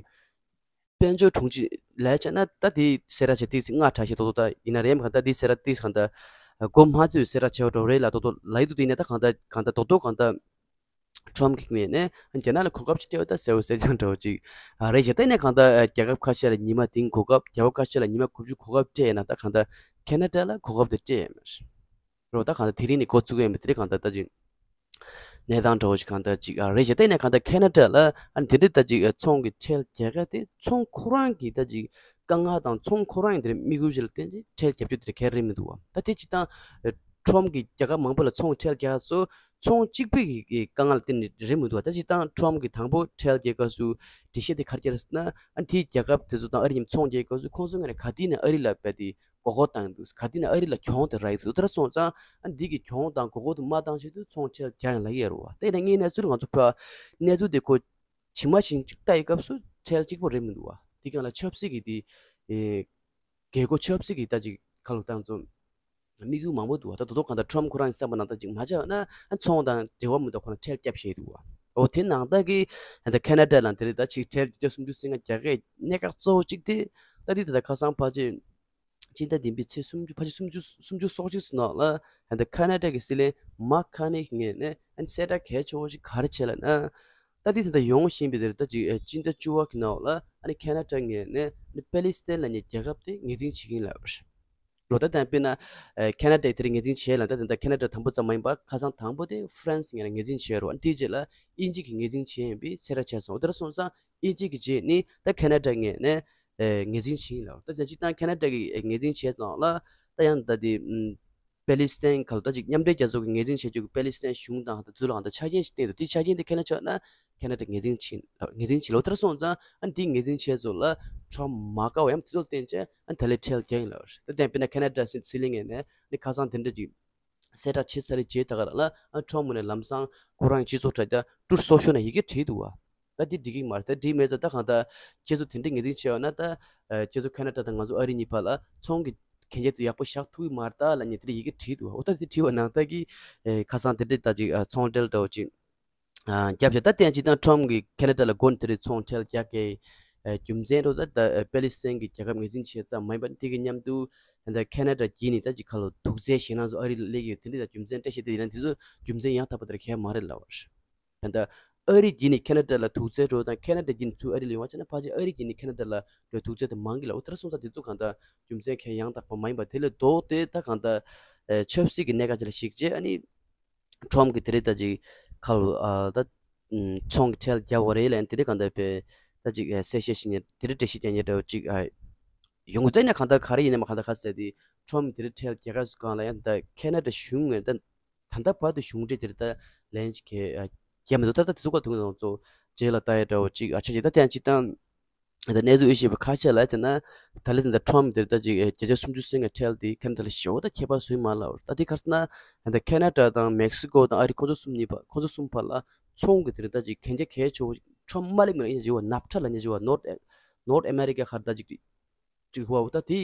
དཔལ་འབྱོར་དྲུང་ཆེ་ལས་བྱས་ན་ད་དེ་གསལ་བསྒྲགས་བྱས་ཏིག་ཙམ་སྔ་དྲགས་ཤག་ཏོག་ཏོག་ད་ཡིན་ན་རེད་མ་གང་ལྟར་དེ་གསལ་བསྒྲགས་ཏིག་ཙམ་གང་ལྟར་འགོ་མ་བཙུགས་གསལ་བསྒྲགས་བྱས་པ་འདྲ་བོ་རེད་ལབ་ཏོག་ཏོག་ལབ་ཡི་འདུག་དེ་ཡིན་ན་ད་གང་ལྟར་གང་ལྟར་རྡོག་རྡོག་གང་ལྟར་ཁྲོམ་གྱི་ངོས་ནས་རྒྱ་ནག་ལ་གོ་སྐབས་ཅིག་སྤྲད་པ་ད་གསལ་པོ་གསལ་རྐྱང་འདྲ་བོ་ཅིག་རེད་ཤག་ད་ཡིན་ན་གང་ལྟར་རྒྱལ་ཁབ་ཁ་ཤས་ལ་ཉི་མ་བདུན་གོ་སྐབས། རྒྱལ་ཁབ་ཁ་ཤས་ལ་ཉི་མ་དགུ་བཅུ་གོ་སྐབས་སྤྲད་ཡོད་ན་ད་གང་ལྟར་ཁེ་ན་ཌ་ལ་གོ་སྐབས་དེ་སྤྲད་ཡོད་མ་རེད། རོ། ད་གང་ལྟར་དེ་རིང་ནས་འགོ་བཙུགས་ཡོད་མེད་དེ་རིང་གང་ལྟར་ད་ཅིག་གནས་སྟངས་འདྲ་བོ་ཞིག་གང་ལྟར་ཅིག་ཨ་རེད་ཤག་ད་ཡིན་ན་གང་ལྟར་ཁེ་ན་ཌ་ལ་ཨ་ནི་དེ་འདྲའི་ད་ཅིག་ཚོང་གི་ཁྲལ་རྒྱག་ཡ་དེ་ཚོང་ཁོ་རང་གི་ད་ཅིག་དཀའ་ངལ་དང་ཚོང་ཁོ་རང་གི་དེ་རིང་དམིགས་ཡུལ་ཞིག་ལ་བརྟེན་ཏེ་ཁྲལ་རྒྱབ་རྒྱུ་དེ་གལ་རེད་མི་འདུག་བ། ད་དེ་སྤྱིར་བཏང་ཁྲོམ་གྱི་རྒྱལ་ཁབ་མང་པོ་ལ་ཚོང་ཁྲལ་རྒྱག་ཡ་ཚོ་ཚོང་གཅིག་པུའི་གི་དཀའ་ངལ་ལ་བརྟེན་ནས་རེད་མི་འདུག་བ། ད་སྤྱིར་བཏང་ཁྲོམ་གྱི་དང་པོ་ཁྲལ་རྒྱག་སྐབས་སུ་འགྲེལ་བཤད་དེ་ག་རེ་རྒྱག་རེད་ཟེར་ན། ཨ་ནི་དེའི་རྒྱལ་ཁབ་དེ་ཚོ་དང་ཨ་རི་མཉམ་ཚོང་རྒྱག་སྐབས་སུ་ཁོང་ཚོའི་ངོས་ནས་ག་དུས་ནས་ཨ་རི་ལ་རྦད་དེ་མགོ་སྐོར་བཏང་གི་འདུག་ག་དུས་ནས་ཨ་རི་ལ་གྱོང་དེ་རག་གི་འདུག་དེ་འདྲ་སོང་ཙང་ཨ་ནི་འདི་གི་གྱོང་དང་མགོ་སྐོར་དེ་མ་བཏང་ཆེད་དུ་ཚོང་ཁྲལ་རྒྱག་ཡང་ལབ་ཀྱི་ཡོད་རེད་བ། དེ་ཡིན་ན་ངའི་གནས་ཚུལ་ང་ཚོ་བོད་གནས་ཚུལ་དེ་ཁོ་ཇི་མ་ཇི་བཞིན་ཅིག་ལྟ་ཡི་སྐབས་སུ་ཁྲལ་གཅིག་པོ་རེད་མི་འདུག་བ། དེ་སྒང་ལ་ཆབ་སྲིད་ཀྱི་དེ་ཨེ་རྒྱལ་སྒོ་ཆབ་སྲིད་ཀྱི་ད་ཅིག་ཁ་ལོ་བཏང་ཚོ་དམིགས་ཡུལ་མང་པོ་འདུག་བ། ད་དོ་དོ་གང་ལྟར་ཁྲོམ་ཁོ་རང་གི་བསམ་པ་ནང་ལྟར་ཅིག་མ་ཆགས་ན་ཨ་ཚོང་དང་འབྲེལ་བ་མི་འདུག་ཁོ་ན་ཁྲལ་བརྒྱབ་བཞག་འདུག་བ། འོ་དེ་ནང་ལྟར་གི་ད་ཁེ་ན་ཌ་ལ་དེ་རེད། ད་ཅིག་ཁྲལ་བརྒྱ་ཆ་སུམ་ཅུ་སོ་ལྔ་རྒྱག་གི་གནད་འགག་གཙོ་བོ་གཅིག་དེ་ད་འདི་ད་ལྟ་ཁ་སང་ཕལ་ཆེར་སྤྱི་ཟླ་བདུན་པའི་ཚེས་སུམ་ཅུ་ཕལ་ཆེར་སུམ་ཅུ་སུམ་ཅུ་སོ་གཅིག་ཙམ་ནང་ལ་ད་ཁེ་ན་ཌ་གི་སྲིད་བློན་མཱག་ཁ་ནི་གི་ངོས་ནས་ཨ་ནི་གསལ་བསྒྲགས་གལ་ཆེ་བོ་ཞིག་ག་རེ་བྱས་ལབ་ན། ད་འདི་ད་ལྟ་ཡོང་བཞིན་པའི་དེར་ད་ཅིག་ཨ་སྤྱི་ཟླ་བཅུ་པ་གི་ནང་ལ་ཨ་ནི་ཁེ་ན་ཌ་ངོས་ནས་ཨ་ནི་པེ་ལི་སི་ཐན་ལབ་མཁན་རྒྱལ་ཁབ་དེ་ངོས་འཛིན་བྱེད་ཀྱི་ཡིན་ལབ་རེད། ལོ་ད་ལྟ་དཔེར་ན་ཨ་ཁེ་ན་ཌ་དེར་ངོས་འཛིན་བྱས་ལ། ད་ད་ལྟ་ཁེ་ན་ཌ་དང་པོ་ཙམ་མ་ཡིན་པར་ཁ་སང་དང་པོ་དེ་ཧྥ་རན་སི་ངོས་ནས་ངོས་འཛིན་བྱས་རོགས། ཨ་ནི་དེའི་རྗེས་ལ་དབྱིན་ཇི་གིས་ངོས་འཛིན་བྱས་ཡིན་པའི་གསལ་བསྒྲགས་བྱས་སོང་། དེ་འདྲ་སོང་ཙང་དབྱིན་ཇི་གི་རྗེས་ནི་ད་ཁེ་ན་ཌ་ངོས་ནས་ཨེ་ངོས་འཛིན་བྱས་ཡིན་ལབ། ད་ལྟ་སྤྱིར་བཏང་ཁེ་ན་ཌ་གིས་ངོས་འཛིན་བྱས་ཙང་ལ་ད་ཡང་ད་དེ་ཨམ། པེ་ལི་སི་ཐན་ག་ལ་ད་ཅིག་མཉམ་འབྲེལ་རྒྱལ་ཚོགས་ཀྱི་ངོས་འཛིན་བྱེད་རྒྱུ་གི་པེ་ལི་སི་ཐན་གཞུང་དང་དེ་ཚོ་ལ་གང་ལྟར་ཆ་རྐྱེན་ཞིག་བཏིང་འདུག་དེ་ཆ་རྐྱེན་དེ་ཁས་ལེན་ཆོག་ན་ཁེ་ན་ཌ་ངོས་འཛིན་བྱེད་ངོས་འཛིན་བྱེད་ལོ། དེར་སོང་ཙང་ཨ་ནི་དེའི་ངོས་འཛིན་བྱས་ཚོ་ལ་ཁྲོམ་མ་དགའ་བ་ཡང་དེ་ཚོ་བརྟེན་བྱས་ཨ་ནི་ད་ལས་ཁྲལ་རྒྱག་ཡིན་ལབ་རེད། ད་དེ་དཔེར་ན་ཁེ་ན་ཌ་སྲིད་འཛིན་ལས་ངན་ནས་ནི་ཁ་སང་དེ་འདྲ་ཅིག་གསལ་བསྒྲགས་བྱས་ཚར་རེད་བྱས་ད་ག་རང་ལ་ཨ་ཁྲོམ་ངོས་ནས་ལམ་སང་ཁོ་རང་གི་སྤྱི་ཚོགས་དྲ་རྒྱ་ཀྲུ་སོ་ཤོ་ནས་ཡི་གེ་བྲིས་འདུག་བ། ད་འདི་འགྲིག་གི་མ་རེད། ད་འགྲིག་མེད་ཙང་ད་གང་ལྟར་ཁྱེད་ཚོ་དེ་འདྲའི་ངོས་འཛིན་བྱས་ཡོད་ན་ད་ཁྱེད་ཚོ་ཁེ་ན་ཌ་དང་ང་ཚོ་ཨ་རི་གཉིས་བར་ལ་ཚོང་གི་གན་རྒྱ་དེ་ཡག་པོ་བཞག་ཐུབ་ཀྱི་མ་རེད་ད་ལབ་ནས་དེ་འདྲ་ཡི་གེ་བྲིས་འདུག་འོ་ད་དེ་བྲིས་པ་ནང་ལྟར་གྱི་ཁ་སང་དེ་འདྲ་ད་ཅིག་ཚོང་འབྲེལ་འདྲ་བོ་ཅིག་རྒྱབ་བྱས། ད་བརྟེན་ཅིག་དང་ཁྲོམ་གྱིས་ཁེ་ན་ཌ་ལ་སྒོ་ནས་དེ་རིང་ཚོང་ཁྲལ་རྒྱག་གི་རྒྱུ་མཚན་འདྲ་བོ་ད་ད་པེ་ལི་སི་ཐན་གྱི་རྒྱལ་ཁབ་ངོས་འཛིན་བྱས་ཙམ་མ་ཡིན་པར་དེ་གི་མཉམ་དུ་ད་ཁེ་ན་ཌ་བརྒྱུད་ནས་ད་ཅིག་ཁ་ལོ་དུག་རྫས་ཞེད་སྣང་ཚོ་ཨ་རི་ལ་སླེབས་ཀྱི་ཡོད། དེ་འདྲ་ད་རྒྱུ་མཚན་བཀྲ་ཤིས་བདེ་ལྡན་དེ་ཚོ་རྒྱུ་མཚན་ཡང་དག་པ་དེར་གལ་མ་རེད་ལབ་པ་རེད། ད་ལྟ་ཨ་རི་བརྒྱུད་ནས་ཁེ་ན་ཌ་ལ་དུག་རྫས་འགྲོ་དང་ཁེ་ན་ཌ་བརྒྱུད་ནས་ཚུར་ཨ་རི་ལ་ཡོང་བ་བྱས་ན་ཕལ་ཆེར་ཨ་རི་བརྒྱུད་ནས་ཁེ་ན་ཌ་ལ་འགྲོ་དུག་རྫས་དེ་མང་གི་ལ། འོ་དེར་སོང་ཙང་དེ་ཚོ་གང་ལྟར་རྒྱུ་མཚན་གལ་ཡང་དག་པ་མ་ཡིན་པ་དེ་ལས་ལྡོག་སྟེ་ད་གང་ལྟར་ཨེ་ཆབ་སྲིད་ཀྱི་གནད་འགག་ཅིག་ལ་གཞིགས་བྱས་ཨ་ནི་ཁྲོམ་གྱི་དེ་རིང་ད་ཅིག་ཁ་ལོ་ཨ་ད་ཚོང་གི་ཁྲལ་རྒྱག་དགོས་རེད་ལབ་དེ་རིང་གང་ལྟར་པས་ད་ཅིག་ཨེ་གསལ་བཤད་ཞིག་ནས་དེ་རིང་འགྲེལ་བཤད་རྒྱག་མཁན་འདྲ་བོ་ཅིག་ཨ་ཡོང་གི་འདུག་ཡིན་ན་གང་ལྟར་ག་རེ་ཡིན་ནའི་མ་གང་ལྟར་ག་ཟེར་དེ་ཁྲོམ་དེ་རིང་ཁྲལ་རྒྱག་ག་སུ་གང་ལ་ཡང་ད་ཁེ་ན་ཌ་གཞུང་ངོས་ད། ད་ལྟ་བར་དུ་གཞུང་འབྲེལ་དེར་ད་ལན་ཅིག་གས་རྒྱབ་མི་འདུག་ད་ལྟ་དེ་ཚོ་ཀ་ཐུག་ནང་ཚོ་རྗེས་ལ་ལྟ་ཡ་འདྲ་བོ་ཅིག་ཨ་ཆ་ཅིག་ད་ཐེངས་ཅིག་དང་ད་གནས་ཚུལ་ཨེ་ཤེས་པ་ཁ་ཤས་ལ་བྱས་ན་ད་ལྟ་དེ་འདྲ་ཁྲོམ་དེར་ད་ཅིག་བརྒྱ་ཆ་སུམ་ཅུ་སོན་ངས་ཁྲལ་དེ་ཁ་ད་ལ་ཞེ་པོ་ད་ཁྱད་པར་བཟོས་མ་ལ་བར་ད་དེ་ག་རེ་ཟེར་ན་ད་ཁེ་ན་ཌ་དང་མེག་སི་ཀོ་དང་ཨ་རི་ཁོང་ཚོ་གསུམ་གཉིས་པ་ཁོང་ཚོ་གསུམ་བར་ལ་ཚོང་གི་དེར་ད་ཅིག་གན་རྒྱ་གལ་ཆེ་བོ་ཁྲོམ་མ་ལེགས་མི་ལ་ཡིན་ཅིག་བ་ནབ་ཁྲ་ལ་ཡིན་ཅིག་བ་ནོར་ནོར་ཨ་མེ་རི་ཀ་ཁར་ད་ཅིག་ཅིག་ཧུ་བ་ད་དེ་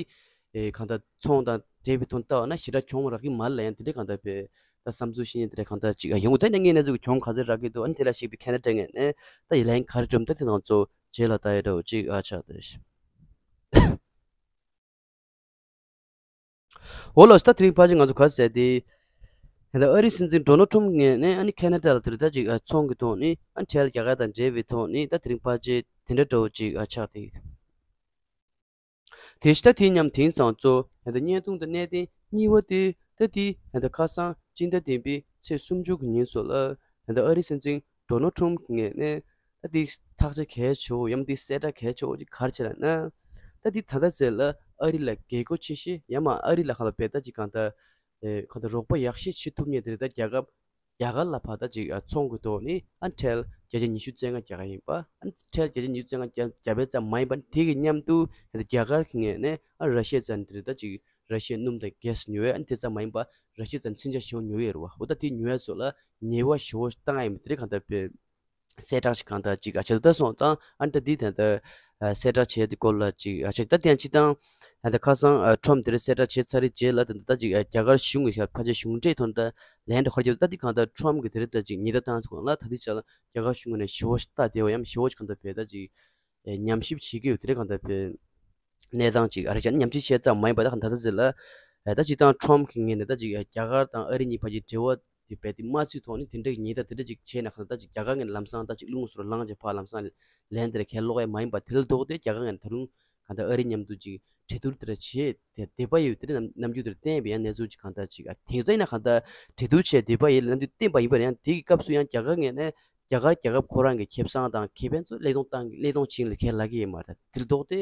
ཨེ་གང་ལྟར་ཚོང་དང་འབྲེལ་བའི་དོན་ལྟ་བ་ན་ཞེ་དྲག་གྱོང་རག་གི་མ་རེད་ལ་ཡང་དེ་འདྲའི་གང་ལྟར་པས་ད་བསམ་ཚུལ་བཤད་མཁན་དེ་འདྲ་གང་ལྟར་ཅིག་ཡོང་གི་ད་ནས་ངས་གནས་ཚུལ་གྱི་གྱོང་ག་ཚོད་རག་གི་འདུག་ཨ་ནི་དེ་ལ་གཞིགས་པའི་ཁེ་ན་ཌ་ངོས་ནས་ད་ཡི་ལན་ག་རེ་སྒྲུབ་ད་དེ་ནང་ཚོ་རྗེས་ལ་ལྟ་ཡ་འདྲ་བོ་ཅིག་ཨ་ཆགས་ཏེ། འོ་ལགས་སོ། ད་དེ་རིང་ཕལ་ཆེར་ང་ཚོ་ག་ཟེར་དེ་ད་ཨ་རིའི་སྲིད་འཛིན་ཌོ་ནལ་ཊམ་ངོས་ནས་ཨ་ནི་ཁེ་ན་ཌ་ལ་དེ་རིང་ད་ཅིག་ཚོང་གི་ཐོག་ནས་ཨ་ནི་ཁྲལ་རྒྱག་ཡ་དང་འབྲེལ་བའི་ཐོག་ནས་ད་དེ་རིང་ཕལ་ཆེར་དེ་འདྲ་འདྲ་བོ་ཅིག་ཨ་ཆགས་ཏེ། དེ་ཕྱི་ད་དེ་མཉམ་དེང་སང་ཚོ་ད་བརྙན་ཐུང་དང་གནད་དོན་གཉིས་པ་དེ་ད་དེ་ད་ཁ་སང་སྤྱི་ཟླ་བདུན་པའི་ཚེས་སུམ་ཅུ་གི་ཉིན་སོ་ལ་ད་ཨ་རིའི་སྲིད་འཛིན་ཌོ་ནལ་ཊམ་གྱི་ངོས་ནས་ད་དེ་ཐག་ཆ་གལ་ཆེ་བོ་ཡང་དེ་གསལ་བསྒྲགས་གལ་ཆེ་བོ་ཅིག་ག་རེ་བྱས་ལབ་ན། ད་དེ་ད་ལྟ་ཚེ་ལ་ཨ་རི་ལ་རྒྱལ་སྒོ་ཆེ་ཤོས་ཡང་མ་ཨ་རི་ལ་ཁ་ལ་བེད་ད་ཅིག་གང་ལྟར་ཨེ་གང་ལྟར་རོགས་པ་ཡག་ཤོས་བྱེད་ཐུབ་མཁན་དེ་རེད། ད་རྒྱ་གར་རྒྱ་གར་ལ་ཕར་ད་ཅིག་ཨ་ཚོང་གི་ཐོག་ནས་ཨ་ཁྲལ་བརྒྱ་ཆ་ཉི་ཤུ་རྩ་ལྔ་རྒྱག་ག་ཡིན་པ། ཨ་ཁྲལ་བརྒྱ་ཆ་ཉི་ཤུ་རྩ་ལྔ་རྒྱག་རྒྱག་པའི་ཙམ་མ་ཡིན་པ་དེ་གི་མཉམ་དུ་ཨ་རྒྱ་གར་གི་ངོས་ནས་ཨ་ར་ཤི་ཡ་ཚན་དེ་རེད། ད་ཅིག་ར་ཤི་ཡ་སྣུམ་དང་གྷེ་སི་ཉོ་བའི་ཨ་དེ་ཙམ་མ་ཡིན་པ་ར་ཤི་ཡ་ཚན་མཚོན་ཆ་ཞེ་པོ་ཉོ་ཡོད་རེད་བ། འོ་ད་དེ་ཉོ་ཡ་སོགས་ལ་ཉེས་པ་ཞེ་པོ་བཏང་ཡ་ཡིན་པ་དེ་རེད། གང་ལྟར་པའི་གསལ་བསྒྲགས་ཤིག་གང་ལྟར་ཅིག་ཨ་བྱས་ད་སོང་ཙང་ཨ་ད་འདི་ད་ལྟ་ཨ་གསལ་བསྒྲགས་བྱས་དེ་སྐོར་ལ་ཅིག་ཨ་བྱས་ད་དེ་ཡང་ཅི་དང་ཨ་ད་ཁ་སང་ཨ་ཁྲོམ་དེ་རིང་གསལ་བསྒྲགས་བྱས་ཚར་རེད། རྗེས་ལ་ད་ད་ཅིག་ཨ་རྒྱ་གར་གཞུང་གི་ཕལ་ཆེར་གཞུང་འབྲེལ་ཐོག་ནས་ད་ལན་འདྲ་ཁ་རྒྱབ་ད་འདི་གང་ལྟར་ཁྲོམ་གི་དེ་རིང་ད་ཅིག་ཉེས་རྡུང་བཏང་ཚུལ་སྐོར་ལ་ད་འདི་ཆ་ལ་རྒྱ་གར་གཞུང་ངོས་ནས་ཞེ་པོ་ཞིག་ལྟ་བདེ་བ་ཡང་ཞེ་པོ་ཞིག་གང་ལྟར་བས་ད་ཅིག་ཨ་ཉམས་ཞིབ་བྱེད་ཀྱི་ཡོད། དེ་རིང་གང་ལྟར་བས་གནས་སྟངས་ཅིག་ཨ་རི་ཅན་ཉམས་ཞིབ་བྱས་ཙམ་མ་ཡིན་པ་ད་གང་ད་ད་ཟེར་ལ་ཨ་ད་ཅིག་དང་ཁྲོམ་གི་ངོས་ནས་ད་ཅིག་ཨ་རྒྱ་གར་དང་ཨ་རི་གཉིས་བར་གྱི་འབྲེལ་བ་དེ་རྦད་དེ་མ་ཚུད་ཐོག་ནས་དེ་འདྲ་གི་ཉེས་རྡུང་དེ་འདྲ་ཅིག་བྱས་ན་གང་ལྟར་ཅིག་རྒྱ་གར་ངོས་ནས་ལམ་སང་ད་ཅིག་རླུང་བཟོ་རུ་ལངས་བྱས་ཕར་ལམ་སང་ལན་དེ་ར་ཁས་ལོག་ཡ་མ་ཡིན་པ་དེ་ལ་ལྡོག་སྟེ་རྒྱ་གར་ངོས་ནས་ད་རུང་གང་ལྟར་ཨ་རི་མཉམ་དུ་ཅིག་གྲོས་བསྡུར་དེ་ར་བྱེད་དེ་བསྡད་པ་ཡོད། དེ་རིང་ནམ་རྒྱུན་དེ་ར་བསྟན་པའི་ཡང་གནས་ཚུལ་ཅིག་གང་ལྟར་ཅིག་ཨ་དེང་སང་ཡིན་ན་གང་ལྟར་གྲོས་བསྡུར་བྱས་བསྡད་པ་ཡིན་ལ་ནམ་རྒྱུན་བསྟན་པ་ཡིན་པ་རེད། ཡང་དེ་གི་སྐབས་སུ་ཡང་རྒྱ་གར་ངོས་ནས་རྒྱ་གར་རྒྱལ་ཁབ་ཁོ་རང་གི་ཁེ་བཟང་དང་ཁེ་ཕན་ཚོ་བློས་གཏོང་བཏང་བློས་གཏོང་བྱེད་ལ་ཁས་ལེན་གྱི་ཡོད་མ་རེད། དེ་ལ་ལྡོག་སྟེ་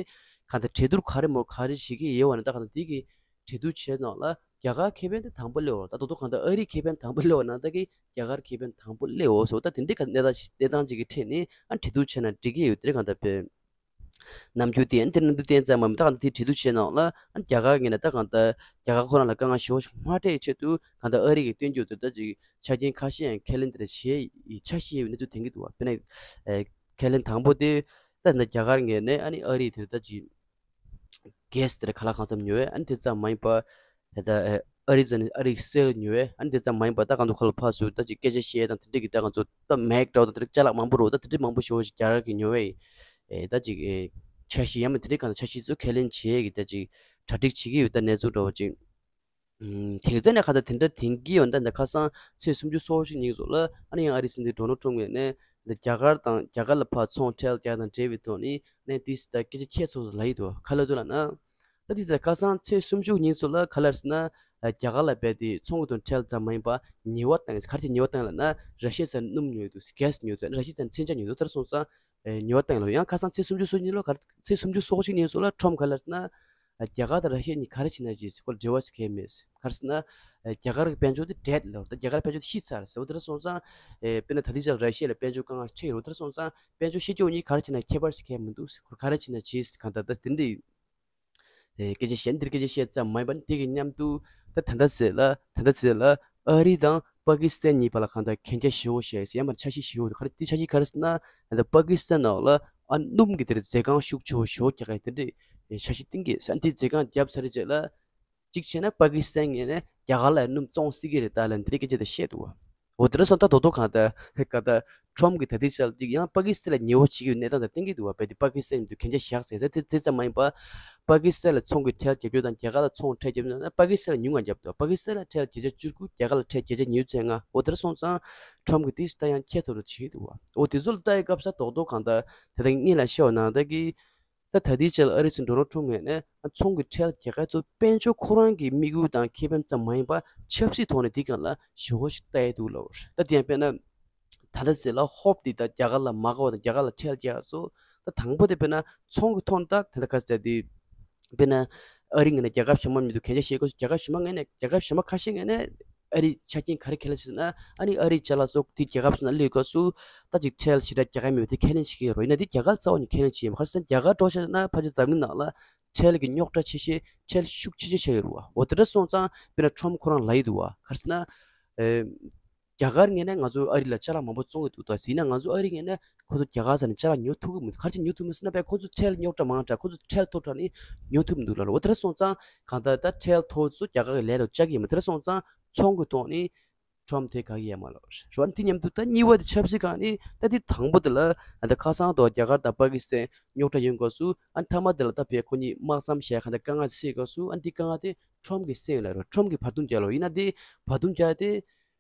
གང་ལྟར་གྲོས་བསྡུར་ག་རེ་མོ་ག་རེ་བྱེད་ཀྱི་ཡོད་པ་ནི་ད་གང་ལྟར་དེ་གི་གྲོས་བསྡུར་བྱས་ནང་ལ་རྒྱ་གར་ཁེ་ཕན་དེ་དང་པོ་སླེབས་འོང་། ད་དོ་དོ་གང་ལྟར་ཨ་རིའི་ཁེ་ཕན་དང་པོ་སླེབས་འོང་ན་ད་གི་རྒྱ་གར་ཁེ་ཕན་དང་པོ་སླེབས་འོང་ཟེར་བ་ད་དེ་འདྲའི་ག་གནས་སྟངས་ཤིག་གནས་སྟངས་ཅིག་གི་ཁྲོད་ནས་ཨ་གྲོས་བསྡུར་བྱས་ན་འགྲིག་གི་ཡོད། དེ་གང་ལྟར་བས་ནམ་རྒྱུན་དེ་ཨ་དེ་ནམ་རྒྱུན་བསྟན་ཙམ་མ་མི་ད་གང་ལྟར་དེ་གྲོས་བསྡུར་བྱས་ནང་ལ་ཨ་རྒྱ་གར་ངོས་ནས་ད་གང་ལྟར་རྒྱ་གར་ཁོ་རང་ལ་དཀའ་ངལ་ཞེ་པོ་ཞིག་མ་སྤྲད་ཆེད་དུ་གང་ལྟར་ཨ་རི་གི་སྟོན་རྒྱུ་དེ་ད་ཅིག་ཆ་རྐྱེན་ཁ་ཤས་ཡང་ཁས་ལེན་དེ་འདྲ་བྱས་ཡི་ཆ་ཤས་ཡོད་གནས་ཚུལ་ཐོན་གྱི་འདུག་བ། དཔེར་ན་ཨེ་ཁས་ལེན་དང་པོ་དེ་ད་ནི་རྒྱ་གར་ངོས་ནས་ཨ་ནི་ཨ་རི་དེ་ད་ཅིག་གྷེ་སི་དེ་ར་ཁ་ལག་གང་འཚམ་ཉོ་བས་ཨ་ནི་དེ་ཙམ་མ་ཡིན་པ་དེ་ད་ཨ་རི་ཙ་ནི་ཨ་རི་གསེར་ཉོ་བས་ཨ་ནི་དེ་ཙམ་མ་ཡིན་པ་ད་གང་དུ་ཁ་ལ་ཕར་ཚུར་ད་ཅིག་སྐད་ཆ་བཤད་དང་དེ་འདྲ་གི་ད་གང་ཚོ་ད་མེག་འདྲ་བོ་ད་དེ་ཅ་ལག་མང་པོ་རོ་ད་དེ་འདྲ་མང་པོ་ཞེ་པོ་ཞིག་རྒྱ་གར་གི་ཉོ་བས་ཨེ་ད་ཅིག་ཨེ་འཆར་གཞི་ཡང་མིན་དེ་འདྲ་གང་ད་འཆར་གཞི་ཚོ་ཁས་ལེན་བྱེད་ཀྱི་ད་ཅིག་གྲ་སྒྲིག་བྱེད་ཀྱི་ཡོད་ད་གནས་ཚུལ་འདྲ་བོ་ཅིག་དེང་སང་ནས་ཁ་ད་དེ་འདྲ་དེང་གི་ཡོད་ད་འདི་ཁ་སང་ཚེས་སུམ་ཅུ་སོ་གཅིག་ཉིན་ཚོ་ལ་ཨ་ནི་ཡང་ཨ་རི་སྲིད་འཛིན་ཌོ་ནལ་ཊམ་ངོས་ནས་འདི་རྒྱ་གར་དང་རྒྱ་གར་ལ་ཕར་ཚོང་ཁྲལ་རྒྱག་དང་འབྲེལ་བའི་ཐོག་ནས་ནས་དེ་ད་སྐད་ཆ་ཁྱད་ཚོ་ལ་ཡི་དོ་ག་ལ་དུ་ལ་ན། ད་དེ་ད་ཁ་སང་ཚེས་སུམ་ཅུ་ཉིན་ཚོ་ལ་ག་ལ་ཟེར་ན་རྒྱ་གར་ལ་བས་དེ་ཚོང་གི་དོན་ཁྲལ་ཙམ་མ་ཡིན་པ་ཉེས་པ་བཏང་ག་རེ་བྱས་ཉེས་པ་བཏང་ལ་ན་ར་ཤི་ཡ་ས་སྣུམ་ཉོས་འདུག་གྷེ་སི་ཉོས་འདུག་ར་ཤི་ཡ་ས་མཚོན་ཆ་ཉོས་འདུག་ལྟར་སོང་ཙང་ཉེས་པ་བཏང་ལ་ཡང་ཁ་སང་ཚེས་སུམ་ཅུ་སོ་གཉིས་ལོ་ག་ཚེས་སུམ་ཅུ་སོ་གཅིག་ཉིན་ཚོ་ལ་ཊམ་ག་ལ་ཟེར་ན། རྒྱ་གར་དང་ར་ཤི་ཡ་གཉིས་ག་རེ་བྱས་ན་བྱས་ཁོ་ལ་འབྲེལ་བ་ཞིག་གང་ཡང་མེད། ག་རེ་ཟེར་ན། རྒྱ་གར་གྱི་དཔལ་འབྱོར་དེ་dead ལབ་རེད། ད་རྒྱ་གར་དཔལ་འབྱོར་དེ་ཤི་ཚར་ཟེར་བ་དེ་འདྲ་སོང་ཙང་། དཔེར་ན་ད་ལྟའི་ཆར་ར་ཤི་ཡ་ལ་དཔལ་འབྱོར་དཀའ་ངལ་འཕྲད་ཡོད་རེད། དེ་འདྲ་སོང་ཙང་དཔལ་འབྱོར་ཤི་རྒྱུ་གཉིས་ག་རེ་བྱས་ན་ཁྱད་པར་ཞིག་གང་ཡང་མི་འདུག་ཁོ་ག་རེ་བྱས་ན་བྱས་གང་ལྟར་ད་དེ་འདྲའི་སྐད་ཆ་བཤད། འདིར་སྐད་ཆ་བཤད་ཙམ་མ་ཡིན་པར་དེ་གི་མཉམ་དུ་ད་ད་ལྟ་ཟེར་ལ་ད་ལྟ་ཟེར་ལ་ཨ་རི་དང་པ་ཀི་སི་ཐན་གཉིས་བར་ལ་གང་ལྟར་གན་རྒྱ་ཞེ་པོ་བཤད་ཡང་མ་འཆར་གཞི་ཞེ་པོ་འདུག་ག་རེ་དེ་འཆར་གཞི་ག་རེ་ཟེར་ན། ད་པ་ཀི་སི་ཐན་ནང་ལ་ཨ་སྣུམ་གྱི་དེར་མཛོད་ཁང་ཤུགས་ཆེ་བོ་ཞེ་པོ་རྒྱག་གི་དེ་འདྲའི་འཆར་གཞི་བཏིང་གི་ཡོད། ཨ་འདི་མཛོད་ཁང་བརྒྱབ་ཚར་རྗེས་ལ། གཅིག་བྱས་ན་པ་ཀི་སི་ཐན་ངོས་ནས་རྒྱ་གར་ལ་སྣུམ་བཙོང་སྲིད་ཀྱི་རེད་ད་ལབ་འདི་འདྲའི་སྐད་ཆ་དེ་བཤད་འདུག་བ། འོ་དེ་འདྲ་སོང་ད་རྡོག་རྡོག་གང་ལྟར་གང་ལྟར་ཊམ་གྱིས་ད་ལྟའི་ཆར་གཅིག་ཡང་པ་ཀི་སི་ཐན་ལ་ཉེ་བོ་བྱེད་ཀྱི་ཡོད་གནས་སྟངས་དེ་བསྟན་གྱི་འདུག་བ། རྦད་དེ་པ་ཀི་སི་ཐན་མཉམ་དུ་གན་རྒྱ་བཞག་ཟེར་ཟེར་དེ་དེ་ཙམ་མ་ཡིན་པ། པ་ཀི་སི་ཐན་ལ་ཚོང་གི་ཁྲལ་རྒྱག་རྒྱུ་དང་རྒྱ་གར་ལ་ཚོང་ཁྲལ་རྒྱག་རྒྱུ་ན་པ་ཀི་སི་ཐན་ལ་ཉུང་ང་བརྒྱབ་འདུག་པ་ཀི་སི་ཐན་ལ་ཁྲལ་བརྒྱ་ཆ་བཅུ་དགུ། རྒྱ་གར་ལ་ཁྲལ་བརྒྱ་ཆ་ཉི་ཤུ་རྩ་ལྔ། འོ་དེ་འདྲ་སོང་ཙང་ཊམ་གྱིས་དེ་ད་ཡང་ཁྱད་མཐོ་རུ་བྱེད་ཀྱི་འདུག་བ། འོ་དེ་ཚོ་ལ་ལྟ་ཡི་སྐབས་སུ་རྡོག་རྡོག་གང་ལྟར་དེ་དང་སྔོན་ལ་བཤད་པ་ནང་ལྟར་གྱི། ད་ད་ལྟའི་ཆར་ལ་ཨ་རིའི་སྲིད་འཛིན་ཌོ་ནལ་ཊམ་ངོས་ནས་ཚོང་གི་ཁྲལ་རྒྱག་མཁན་ཚོ་དཔལ་འབྱོར་ཁོ་རང་གི་དམིགས་ཡུལ་དང་ཁེ་ཕན་ཙམ་མ་ཡིན་པར་ཆབ་སྲིད་ཐོག་ནས་དེའི་སྒང་ལ་ཞེ་པོ་ཞིག་ལྟ་ཡི་འདུག་ལབ། ད་དེ་ཡང་དཔེར་ན་ད་ལྟ་ཟེར་ལ་ཧོབ་དེ་ད་རྒྱ་གར་ལ་མ་དགའ་བ་དང་རྒྱ་གར་ལ་ཁྲལ་རྒྱག་ཚོ། ད་དང་པོ་དེ་དཔེར་ན་ཚོང་གི་ཐོག་ནས་ད་ད་ལྟ་ག་ཟེར་དེ། དཔེར་ན་ཨ་རི་ངོས་ནས་རྒྱལ་ཁབ་གཞན་པ་མཉམ་དུ་གན་རྒྱ་བཞེས་དགོས། རྒྱལ་ཁབ་གཞན་པ་ངོས་ནས་རྒྱལ་ཁབ་གཞན་པ་ཁ་ཤས་ངོས་ནས། ཨ་རིའི་ཆ་རྐྱེན་ག་རེ་ཁས་ལེན་བྱེད་ཟེར་ན། ཨ་ནི་ཨ་རིའི་ཅ་ལག་སོགས་དེ་རྒྱལ་ཁབ་སོགས་ནང་སླེབས་སྐབས་སུ་ད་ཅིག་ཁྲལ་ཞེ་དྲག་རྒྱག་གི་མེད་པ་དེ་ཁས་ལེན་བྱེད་ཀྱི་ཡོད་རེད། ཡིན་ན་དེ་རྒྱ་གར་རྩ་བ་ནས་ཁས་ལེན་བྱེད་ཀྱི་མེད། ག་རེ་ཟེར་ན་རྒྱ་གར་འགྲོ་བྱས་ན་ཕལ་ཆེར་འཛམ་གླིང་ནང་ལ་ཁྲལ་གྱི་རྙོག་དྲ་ཆེ་ཤོས་ཁྲལ་ཤུགས་ཆེ་ཤོས་ཆགས་ཡོད་རེད་བ། འོ་དེ་འདྲ་སོང་ཙང་དཔེར་ན་ཊམ་ཁོ་རང་ལབ་ཡི་འདུག་བ། ག་རེ་ཟེར་ན། ཨེ། རྒྱ་གར་ངོས་ནས་ང་ཚོ་ཨ་རི་ལ་ཅ་ལག་མང་པོ་བཙོང་གི་འདུག་ད་ཡིན་ན་ང་ཚོ་ཨ་རི་ངོས་ནས་ཁོ་ཚོ་རྒྱ་གར་ས་ནས་ཅ་ལག་ཉོ་ཐུབ་ཀྱི་མི་འདུག་ག་རེ་བྱས་ཉོ་ཐུབ་མེད་ཟེར་ན་དཔེ་ཁོ་ཚོ་ཁྲལ་རྙོག་དྲ་མང་དྲགས། ཁོ་ཚོ་ཁྲལ་མཐོ་དྲགས་ནས་ཉོ་ཐུབ་མི་འདུག་ལབ་རེད། འོ་དེ་འདྲ་སོང་ཙང་གང་ལྟར་ད་ཁྲལ་མཐོ་ཚོ་རྒྱ་གར་གྱི་ལས་ལ་བཅག་གི་ཡོད་མ་རེད། དེ་འདྲ་སོང་ཙང་ཚོང་གི་ཐོག་ནས་ཊམ་དེ་དགའ་གི་ཡོད་མ་རེད། རེད་བ། དེ་མཉམ་དུ་ད་གཉིས་པ་དེ་ཆབ་སྲིད་སྒང་ནས་ད་དེ་དང་པོ་དེ་ལ་ད་ཁ་སང་དུ་རྒྱ་གར་དང་པ་ཀི་སི་ཐན་རྙོག་དྲ་ཡོང་སྐབས་སུ་ཨ་མཐའ་མ་དེ་ལ་ད་བས་ཁོ་གཉིས་དམག་མཚམས་བཞག་གང་ལྟར་དཀའ་ངལ་དེ་སེལ་སྐབས་སུ་ཨ་དེ་དཀའ་ངལ་དེ་ཊམ་གྱིས་སེལ་ཡོད་ལབ་རེད། ཊམ་གྱིས་བར་འདུམ་རྒྱག་ལབ། ཡིན་ན་དེ་བར་འདུམ་རྒྱག་དེ།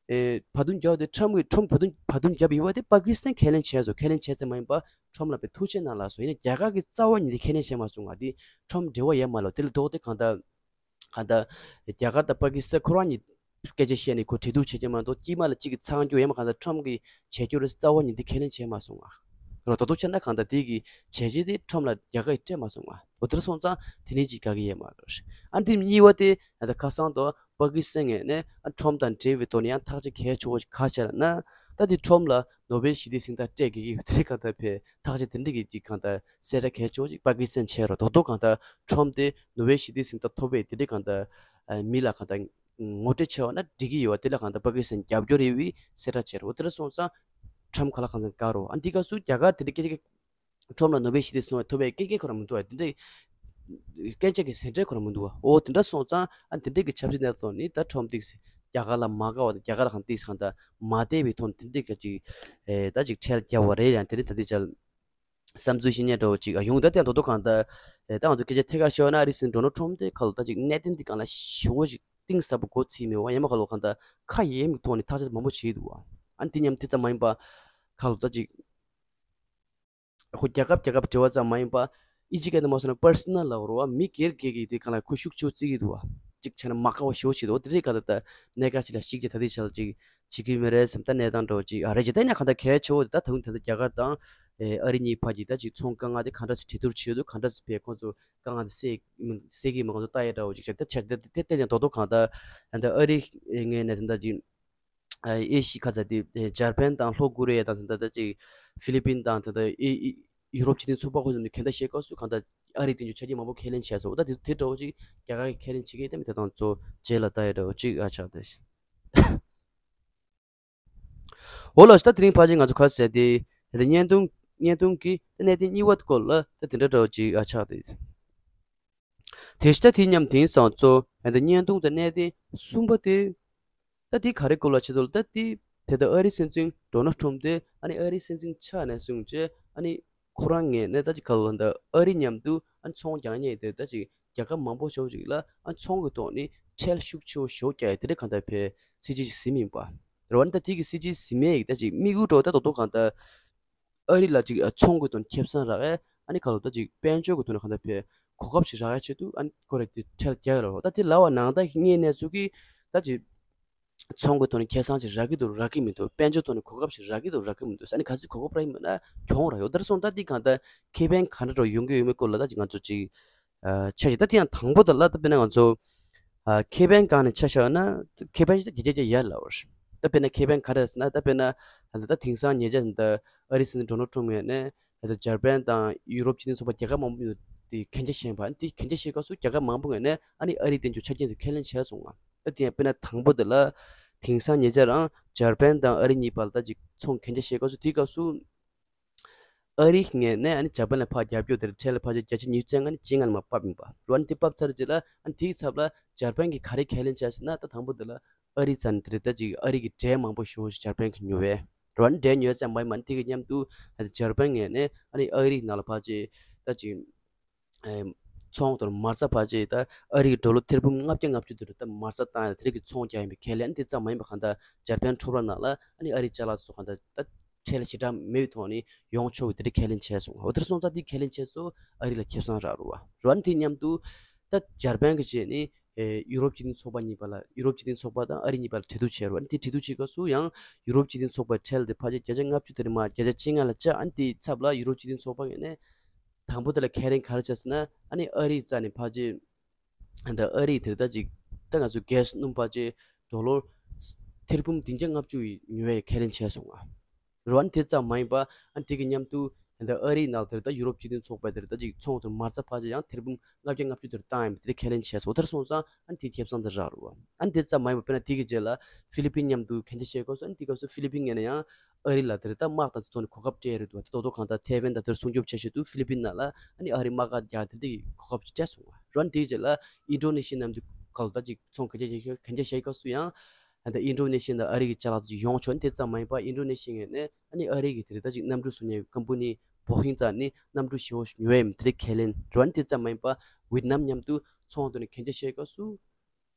ཨེ། བར་འདུམ་རྒྱག་དེ་ཊམ་གྱིས་ཊམ་བར་འདུམ་བར་འདུམ་བརྒྱབ་ཡོད་པ་དེ་པ་ཀི་སི་ཐན་ཁས་ལེན་བྱས་སོང་། ཁས་ལེན་བྱས་ཙམ་མ་ཡིན་པ་ཊམ་ལ་དཔེ་ཐུགས་ཆེ་གནང་ལབ་སོང་། ཡིན་ན་རྒྱ་གར་གྱི་རྩ་བ་ཉིད་དེ་ཁས་ལེན་བྱས་མ་སོང་། ང་དེ་ཊམ་འབྲེལ་བ་ཡོད་མ་ལབ། དེ་ལ་ལྡོག་སྟེ་གང་ལྟར་གང་ལྟར་རྒྱ་གར་དང་པ་ཀི་སི་ཐན་ཁོ་རང་གཉིས་སྐད་ཆ་བཤད་ནས་ཁོ་གྲོས་བསྡུར་བྱེད་ཀྱི་མ་གཏོགས་དཀྱིལ་མ་ལ་གཅིག་གིས་ཚང་རྒྱུ་ཡོད་མ། གང་ལྟར་ཊམ་གྱིས་བྱེད་རྒྱུ་རེད་རྩ་བ་ཉིད་དེ་ཁས་ལེན་བྱས་མ་སོང་ང་། རོ་ད་དུང་བྱས་ན་གང་ལྟར་དེ་གི་བྱས་རྗེས་དེ་ཊམ་ལ་རྒྱ་གར་གྱིས་སྤྲད་མ་སོང་ང་། འོ་དེར་སོང་ཙང་དེ་ནས་ཅིག་དགའ་གི་ཡོད་མ་རེད། ཨ་འདི་གཉིས་པ་དེ་ད་ལྟ་ཁ་སང་དུ་པ་ཀི་སི་ཐན་ངོས་ནས་ཨ་ཊམ་དང་འབྲེལ་བའི་ཐོག་ནས་ཡང་ཐག་གཅོད་གལ་ཆེ་བོ་ཞིག་ག་བྱས་ལབ་ན། ད་དེ་ཊམ་ལ་ནོ་བེལ་ཞི་བདེའི་གཟེངས་རྟགས་སྤྲད་དགོས་ཀྱི་ཡོད་དེ་རེད། གང་ལྟར་བས་ཐག་གཅོད་དེ་འདྲ་གི་ཅིག་གང་ལྟར་གསལ་བསྒྲགས་གལ་ཆེ་བོ་ཅིག་པ་ཀི་སི་ཐན་བྱས་རོགས། རྡོག་རྡོག་གང་ལྟར་ཊམ་དེ་ནོ་བེལ་ཞི་བདེའི་གཟེངས་རྟགས་ཐོབ་པའི་དེ་འདྲའི་གང་ལྟར་ཨ་མི་ལ་གང་ལྟར་ངོ་སྤྲོད་བྱས་པ་ན་འགྲིག་གི་ཡོད་པ་དེ་ལ་གང་ལྟར་པ་ཀི་སི་ཐན་རྒྱབ་སྐྱོར་ཡོད་པའི་གསལ་བསྒྲགས་བྱས་རོགས། དེ་འདྲ་སོང་ཙང་ཊམ་ཁ་ལག་གང་ལྟར་དགའ་རོགས། ཨ་འདི་སྐབས་སུ་རྒྱ་གར་དེ་འདྲའི་སྐད་ཆ་ཊམ་ལ་ནོ་བེལ་ཞི་བདེ་གཟེངས་རྟགས་ཐོབ་པའི་སྐད་སྐད་ཁོ་རང་མི་འདུག་བ། དེ་འདྲའི་སྐད་ཆ་གི་ཟིན་བྲིས་ཁོ་རང་མི་འདུག་བ། འོ་དེ་འདྲ་སོང་ཙང་ཨ་དེ་འདྲའི་གི་ཆབ་སྲིད་གནས་སྟངས་ནི་ད་ཊམ་ཏིག་རྒྱ་གར་ལ་མ་དགའ་བ་དང་རྒྱ་གར་ལ་གང་ཏིག་གང་ད་མ་བདེ་བའི་ཐོག་ནས་དེ་འདྲའི་གི་ཅིག་ཨེ་ད་ཅིག་ཁྲལ་རྒྱག་པ་རེད། ཡང་དེ་འདྲའི་ད་ལྟའི་ཆར་བསམ་ཚུལ་བཤད་མཁན་འདྲ་བོ་ཅིག་ཨ་ཡོང་ད་དེ་ཡང་རྡོག་རྡོག་གང་ད་ཨེ་ད་ང་ཚོ་སྐད་ཆ་ཐད་ཀར་བཤད་ན་ཨ་རིའི་སྲིད་འཛིན་ཌོ་ནལ་ཊམ་དེ་ཁ་ལོ་ད་ཅིག་གནད་དོན་འདི་གང་ལ་ཞེ་པོ་ཅིག་གཏིང་ཟབ་པོ་མགོ་ཚོས་མེད་པ། ཡང་མ་ཁ་ལོ་གང་ད་ཁ་ཡེ་མི་ཐོག་ནས་ཐག་གཅོད་མང་པོ་བྱས་འདུག་བ། ཨ་ནི་དེ་མཉམ་དེ་ཙམ་མ་ཡིན་པ་ཁ་ལོ་ད་ཅིག་ཁོ་རྒྱལ་ཁབ་རྒྱལ་ཁབ་འབྲེལ་བ་ཙམ་མ་ཡིན་པ། ཨི་ཇི་སྐད་དུ་མ་སོང་ན་པར་སོ་ནལ་ལབ་རོགས། མི་སྒེར་སྒེར་གྱི་དེ་གང་ལ་ཁོ་ཤུགས་ཆེ་བརྩི་གི་འདུག་བ། གཅིག་བྱས་ན་མ་དགའ་བ་ཞེ་པོ་བྱེད་འདུག་དེ་རེད། ག་ད་ལྟ་གནད་འགག་ཅིག་ལ་ཞིག་ཅིག་ད་ལྟའི་ཆར་ཅིག་བྱེད་ཀྱི་མེད་རེད་བསམ། ད་གནས་སྟངས་འདྲ་བོ་ཅིག་ཨ་རེད་ཅེ། ད་ཡིན་ན་གང་ལྟར་གལ་ཆེ་བོ་དེ་ད་ད་ད་ལྟ་རྒྱ་གར་དང་ཨ་རི་གཉིས་བར་གྱི་ད་ཅིག་ཚོང་དཀའ་ངལ་དེ་ག་འདྲ་ཅིག་གྲོས་བསྡུར་བྱེད་འདུག་ག་འདྲ་ཅིག་བས་ཁོང་ཚོ་དཀའ་ངལ་དེ་སེལ་སེལ་གྱི་མ་ཁོང་ཚོ་ལྟ་ཡ་འདྲ་བོ་ཅིག་བྱས། ད་ཆ་ད་དེ་དེ་ཡང་རྡོག་རྡོག་གང་ལྟར་ད་ལྟ་ཨ་རི་ངོས་ནས་ད་ལྟ་ཅིག་ཨེ་ཤི་ཁ་ཚ་དེ་ཨེ་འཇར་པན་དང་ལྷོ་ཀོ་རི་ཡ་དང་ད་ལྟ་ཅིག་ཧྥི་ལི་པིན་དང་ད་ལྟ་ཨེ་ཨེ་ཡུ་རོབ་སྤྱི་མཐུན་ཚོགས་པ་ཁོ་ཚོ་ནས་གན་ད་བཤད་སྐབས་སུ་གང་ལྟར་ཨ་རིའི་དོན་རྒྱུ་ཆ་རྐྱེན་མང་པོ་ཁས་ལེན་བྱས་སོང་། ད་དེ་དེ་འདྲ་བོ་ཅིག་རྒྱ་གར་གྱིས་ཁས་ལེན་བྱེད་ཀྱི་ཡོད་དམ་མེད་དེ་དང་གཙོ་རྗེས་ལ་ལྟ་ཡ་འདྲ་བོ་ཅིག་ཨ་ཆགས་ཏེ། འོ་ལགས་སོ། ད་དེ་རིང་ཕལ་ཆེར་ང་ཚོ་ག་ཟེར་ཏེ་དེ་བརྙན་ཐུང་བརྙན་ཐུང་གི་གནད་དོན་གཉིས་པ་སྐོར་ལ་ད་དེ་འདྲ་འདྲ་བོ་ཅིག་ཨ་ཆགས་ཏེ། དེ་ཤ་དེ་མཉམ་དེང་སང་གཙོ་ཨ་ད་བརྙན་ཐུང་དང་གནད་དོན་གསུམ་པ་དེ། ད་དེ་ག་རེ་སྐོར་ལ་བྱེད་དོ་ལ་ད་དེ་དེ་ད་ཨ་རིའི་སྲིད་འཛིན་ཌོ་ནལ་ཊམ་དེ་ཨ་ནི་ཨ་རིའི་སྲིད་འཛིན་ཆགས་ནས་བཟུང་བྱས་ཨ་ནི་ཁོ་རང་ངོས་ནས་ད་ཅིག་ག་ལ་ད་ཨ་རི་མཉམ་དུ་ཨ་ནི་ཚོང་རྒྱག་མཁན་དེ་ད་ཅིག་རྒྱལ་ཁབ་མང་པོ་ཞེ་པོ་ཅིག་ལ་ཨ་ནི་ཚོང་གི་ཐོག་ནས་ཁྲལ་ཤུགས་ཆེ་བོ་ཞེ་པོ་རྒྱག་ཡ་དེ་འདྲ་གང་ལྟར་བས་སྲིད་ཇུས་ཤིག་ཟིན་ཡིན་པ་རེད་བ། ཨ་ནི་ད་དེ་གི་སྲིད་ཇུས་ཟིན་མེད་ཡིག་ད་ཅིག་དམིགས་ཡུལ་འདྲ་བོ་ད་རྡོག་རྡོག་གང་ལྟར། ཨ་རི་ལ་ཅིག་ཚོང་གི་དོན་ཁེ་བཟང་རག་ཡ། ཨ་ནི་ག་ལ་ད་ཅིག་དཔལ་འབྱོར་གྱི་དོན་གང་ལྟར་བས་གོ་སྐབས་ཤིག་རག་ཡ་ཆེད་དུ་ཨ་ནི་ཁོ་རེ་དེ་ཁྲལ་རྒྱག་ཡ་ལ་རོ། ད་དེ་ལབ་པ་ནང་ད་དངོས་གནས་ཚུལ་གྱི་ད་ཅིག་ཚོང་གི་ཐོག་ནས་ཁེ་བཟང་ཅིག་རག་གི་འདུག་རག་གི་མི་འདུག་དཔལ་འབྱོར་ཐོག་ནས་གོ་སྐབས་ཤིག་རག་གི་འདུག་རག་གི་མི་འདུག་ཨ་ནི་ག་ཚོད་གོ་སྐབས་རག་གི་མེད་ན་གྱོང་རག་ཡོད། ད་རེ་སོང་ད་འདི་གང་ལྟར་ཁེ་ཕན་ག་འདྲ་འདྲ་ཡོང་གི་ཡོད་མེད་སྐོར་ལ་ད་ཅིག་ང་ཚོ་ཅིག་ ཆ་ཞིག་ད་དེ་ཡང་དང་པོ་དེ་ལ་ད་དཔེར་ན་ང་ཚོ་ཨ་ཁེ་ཕན་སྒང་ནས་ཆ་བཞག་ན་ཁེ་ཕན་ཞིག་ད་བརྒྱ་ཆ་བརྒྱ་ཡོད་ལབ་པ་རེད། ད་དཔེར་ན་ཁེ་ཕན་ག་རེ་རེད་ཟེར་ན། ད་དཔེར་ན་ད་དེང་སང་ཉེ་ཆར་ད་ཨ་རིའི་སྲིད་འཛིན་ཌོ་ནལ་ཊམ་ངོས་ནས་ད་འཇར་པན་དང་ཡུ་རོབ་སྤྱི་མཐུན་ཚོགས་པ་རྒྱལ་ཁབ་མང་པོ་ཡོད་དེ་གན་རྒྱ་བཤད་པ། དེ་གན་རྒྱ་བཤད་སྐབས་སུ་རྒྱལ་ཁབ་མང་པོ་ངོས་ནས་ཨ་ནི་ཨ་རིའི་དོན་ཆེད་ཆ་རྐྱེན་དུ་ཁས་ལེན་བྱས་སོང་ང་། ད་དེ་ཡང་དཔེར་ན་དང་པོ་དེ་ལ་དེང་སང་ཉེ་ཆར་རང་འཇར་པན་དང་ཨ་རི་གཉིས་བར་ལ་ད་ཅིག་ཚོང་གན་རྒྱ་བཤད་སྐབས་སུ། དེའི་སྐབས་སུ་ཨ་རི་ངོས་ནས་ཨ་ནི་འཇར་པན་ལ་ཕར་རྒྱབ་སྐྱོར་དེར་ཁྲལ་ཕལ་ཆེར་བརྒྱ་ཆ་ཉི་ཤུ་རྩ་ལྔ་ནས་བཅོ་ལྔ་ལ་མར་ཕབ་ཡིན་པ་རེད་བ། ཨ་ནི་དེ་ཕབ་ཚར་རྗེས་ལ་ཨ་ནི་དེའི་ཚབ་ལ་འཇར་པན་གྱིས་ག་རེ་ཁས་ལེན་བྱས་ཟེར་ན། ད་དང་པོ་དེ་ལ་ཨ་རི་རྩ་ནས་དེ་རེད། ད་ཅིག་ཨ་རི་གི་འབྲས་མང་པོ་ཞེ་པོ་ཞིག་འཇར་པན་གྱིས་ཉོས་པས་རེད་བ། ཨ་ནི་འབྲས་ཉོས་ཙམ་མ་ཡིན་པ། ཨ་ནི་དེ་གི་མཉམ་དུ་ཨ་ནི་འཇར་པན་ངོས་ནས་ཨ་ནི་ཨ་རིའི་ནང་ལ་ཕལ་ཆེར་ད་ཅིག་ཨེ་ཚོང་དང་མ་རྩ་ཕལ་ཆེར་ད་ཨ་རིའི་ཌོ་ལར་ཐེར་འབུམ་ལྔ་བརྒྱ་ལྔ་བཅུ་དེ་རུ་ད་མ་རྩ་བཏང་ཡ་དེ་རིགས་ཀྱི་ཚོང་རྒྱག་ཡིན་པའི་ཁས་ལེན། དེ་ཙམ་མ་ཡིན་པ་གང་ལྟར་འཇར་པན་ཁྲོམ་ར་ནང་ལ་ཨ་ནི་ཨ་རིའི་ཅ་ལག་ཚོ་གང་ལྟར་ད་ཁྲལ་ཞེ་དྲག་མེད་པའི་ཐོག་ནས་ཡོང་ཆོག་གི་དེ་རིགས་ཁས་ལེན་བྱས་སོང་། འོ་དེར་སོང་ཙང་དེ་ཁས་ལེན་བྱས་སོ་ཨ་རི་ལ་ཁེ་བཟང་རག་རུ་བ་རུ་བ། ཨ་ནི་དེ་མཉམ་དུ་ད་འཇར་པན་གྱི་རྗེས་ནས་ཨེ་ཡུ་རོབ་སྤྱི་མཐུན་ཚོགས་པ་གཉིས་བར་ལ་ཡུ་རོབ་སྤྱི་མཐུན་ཚོགས་པ་དང་ཨ་རི་གཉིས་བར་ལ་གྲོས་བསྡུར་བྱས་རུ་བ། ཨ་ནི་དེ་གྲོས་བསྡུར་བྱེད་སྐབས་སུ་ཡང་ཡུ་རོབ་སྤྱི་མཐུན་ཚོགས་པའི་ཁྲལ་དེ་ཕལ་ཆེར་བརྒྱ་ཆ་ལྔ་བཅུ་དེ་ནས་མར་བརྒྱ་ཆ་བཅོ་ལྔ་ལ་བཅག་ཨ་ནི་དེའི་ཚབ་ལ་ཡུ་རོབ་སྤྱི་མཐུན་ཚོགས་པ་ངོས་ནས་དང་པོ་དེ་ལ་ཁས་ལེན་ག་རེ་བྱས་ཟེར་ན། ཨ་ནི་ཨ་རིའི་རྩ་ནས་ཕལ་ཆེར་ད་ཨ་རིའི་དེར་ད་ཅིག་ད་ང་ཚོ་གྷེ་སི་སྣུམ་ཕལ་ཆེར་ཌོ་ལར་ཐེར་འབུམ་བདུན་བརྒྱ་ལྔ་བཅུ་ཡི་ཉོ་བའི་ཁས་ལེན་བྱས་སོང་ང་། རུ་བ། ཨ་ནི་དེ་ཙམ་མ་ཡིན་པ་ཨ་ནི་དེ་གི་མཉམ་དུ་ད་ཨ་རིའི་ནང་དེར་ད་ཡུ་རོབ་སྤྱི་མཐུན་ཚོགས་པའི་དེར་ད་ཅིག་ཚོང་དང་མ་རྩ་ཕལ་ཆེར་ཡང་ཐེར་འབུམ་ལྔ་བརྒྱ་ལྔ་བཅུ་དེར་བཏང་ཡིན་པ་དེ་ཁས་ལེན་བྱས་སོང་། དེར་སོང་ཙང་ཨ་ནི་དེའི་ཁེ་བཟང་དེ་རག་རུ་བ། ཨ་ནི་དེ་ཙམ་མ་ཡིན་པ་དཔེར་ན་དེ་གི་རྗེས་ལ་ཧྥི་ལི་པིན་མཉམ་དུ་གན་རྒྱ་བཤད་སྐབས་སུ། ཨ་ནི་དེ་སྐབས་སུ་ཧྥི་ལི་པིན་ངོས་ནས་ཡང་ཨ་རི་ལ་དེར་ད་དམག་དང་དེ་ཚོ་ནས་གོ་སྐབས་སྤྲད་རེད་འདུག་ད་རྡོག་རྡོག་གང་ལྟར་ཐེ་ཝན་དང་དེར་སྲུང་སྐྱོབ་བྱེད་ཆེད་དུ་ཧྥི་ལི་པིན་ནང་ལ་ཨ་ནི་ཨ་རི་དམག་སྒར་རྒྱག་དེ་འདྲའི་གོ་སྐབས་ཅིག་སྤྲད་སོང་བ་རུ་བ། ཨ་ནི་དེའི་རྗེས་ལ་ཨིན་ཌོ་ནེ་ཤི་ཡ་མཉམ་དུ་ག་ལ་ད་ཅིག་ཚོང་གན་རྒྱ་གན་རྒྱ་བཤད་སྐབས་སུ་ཡང་ད་ཨིན་ཌོ་ནེ་ཤི་ཡ་དང་ཨ་རི་གི་ཅ་ལག་ཅིག་ཡོང་ཆོག་དེ་ཙམ་མ་ཡིན་པ་ཨིན་ཌོ་ནེ་ཤི་ཡ་ངོས་ནས་ཨ་ནི་ཨ་རི་གི་དེ་རེད་ད་ཅིག་གནམ་གྲུ་བཟོ་མཁན་ཀམ་པ་ནི་བོ་ཧིང་དང་ནི་གནམ་གྲུ་ཞེ་པོ་ཞིག་ཉོ་ཡ་ཡིན་དེ་རེད་ཁས་ལེན་རུ་བ། ཨ་ནི་དེ་ཙམ་མ་ཡིན་པ་ཝེད་ནམ་མཉམ་དུ་ཚོང་དོན་གན་རྒྱ་བཤད་སྐབས་སུ།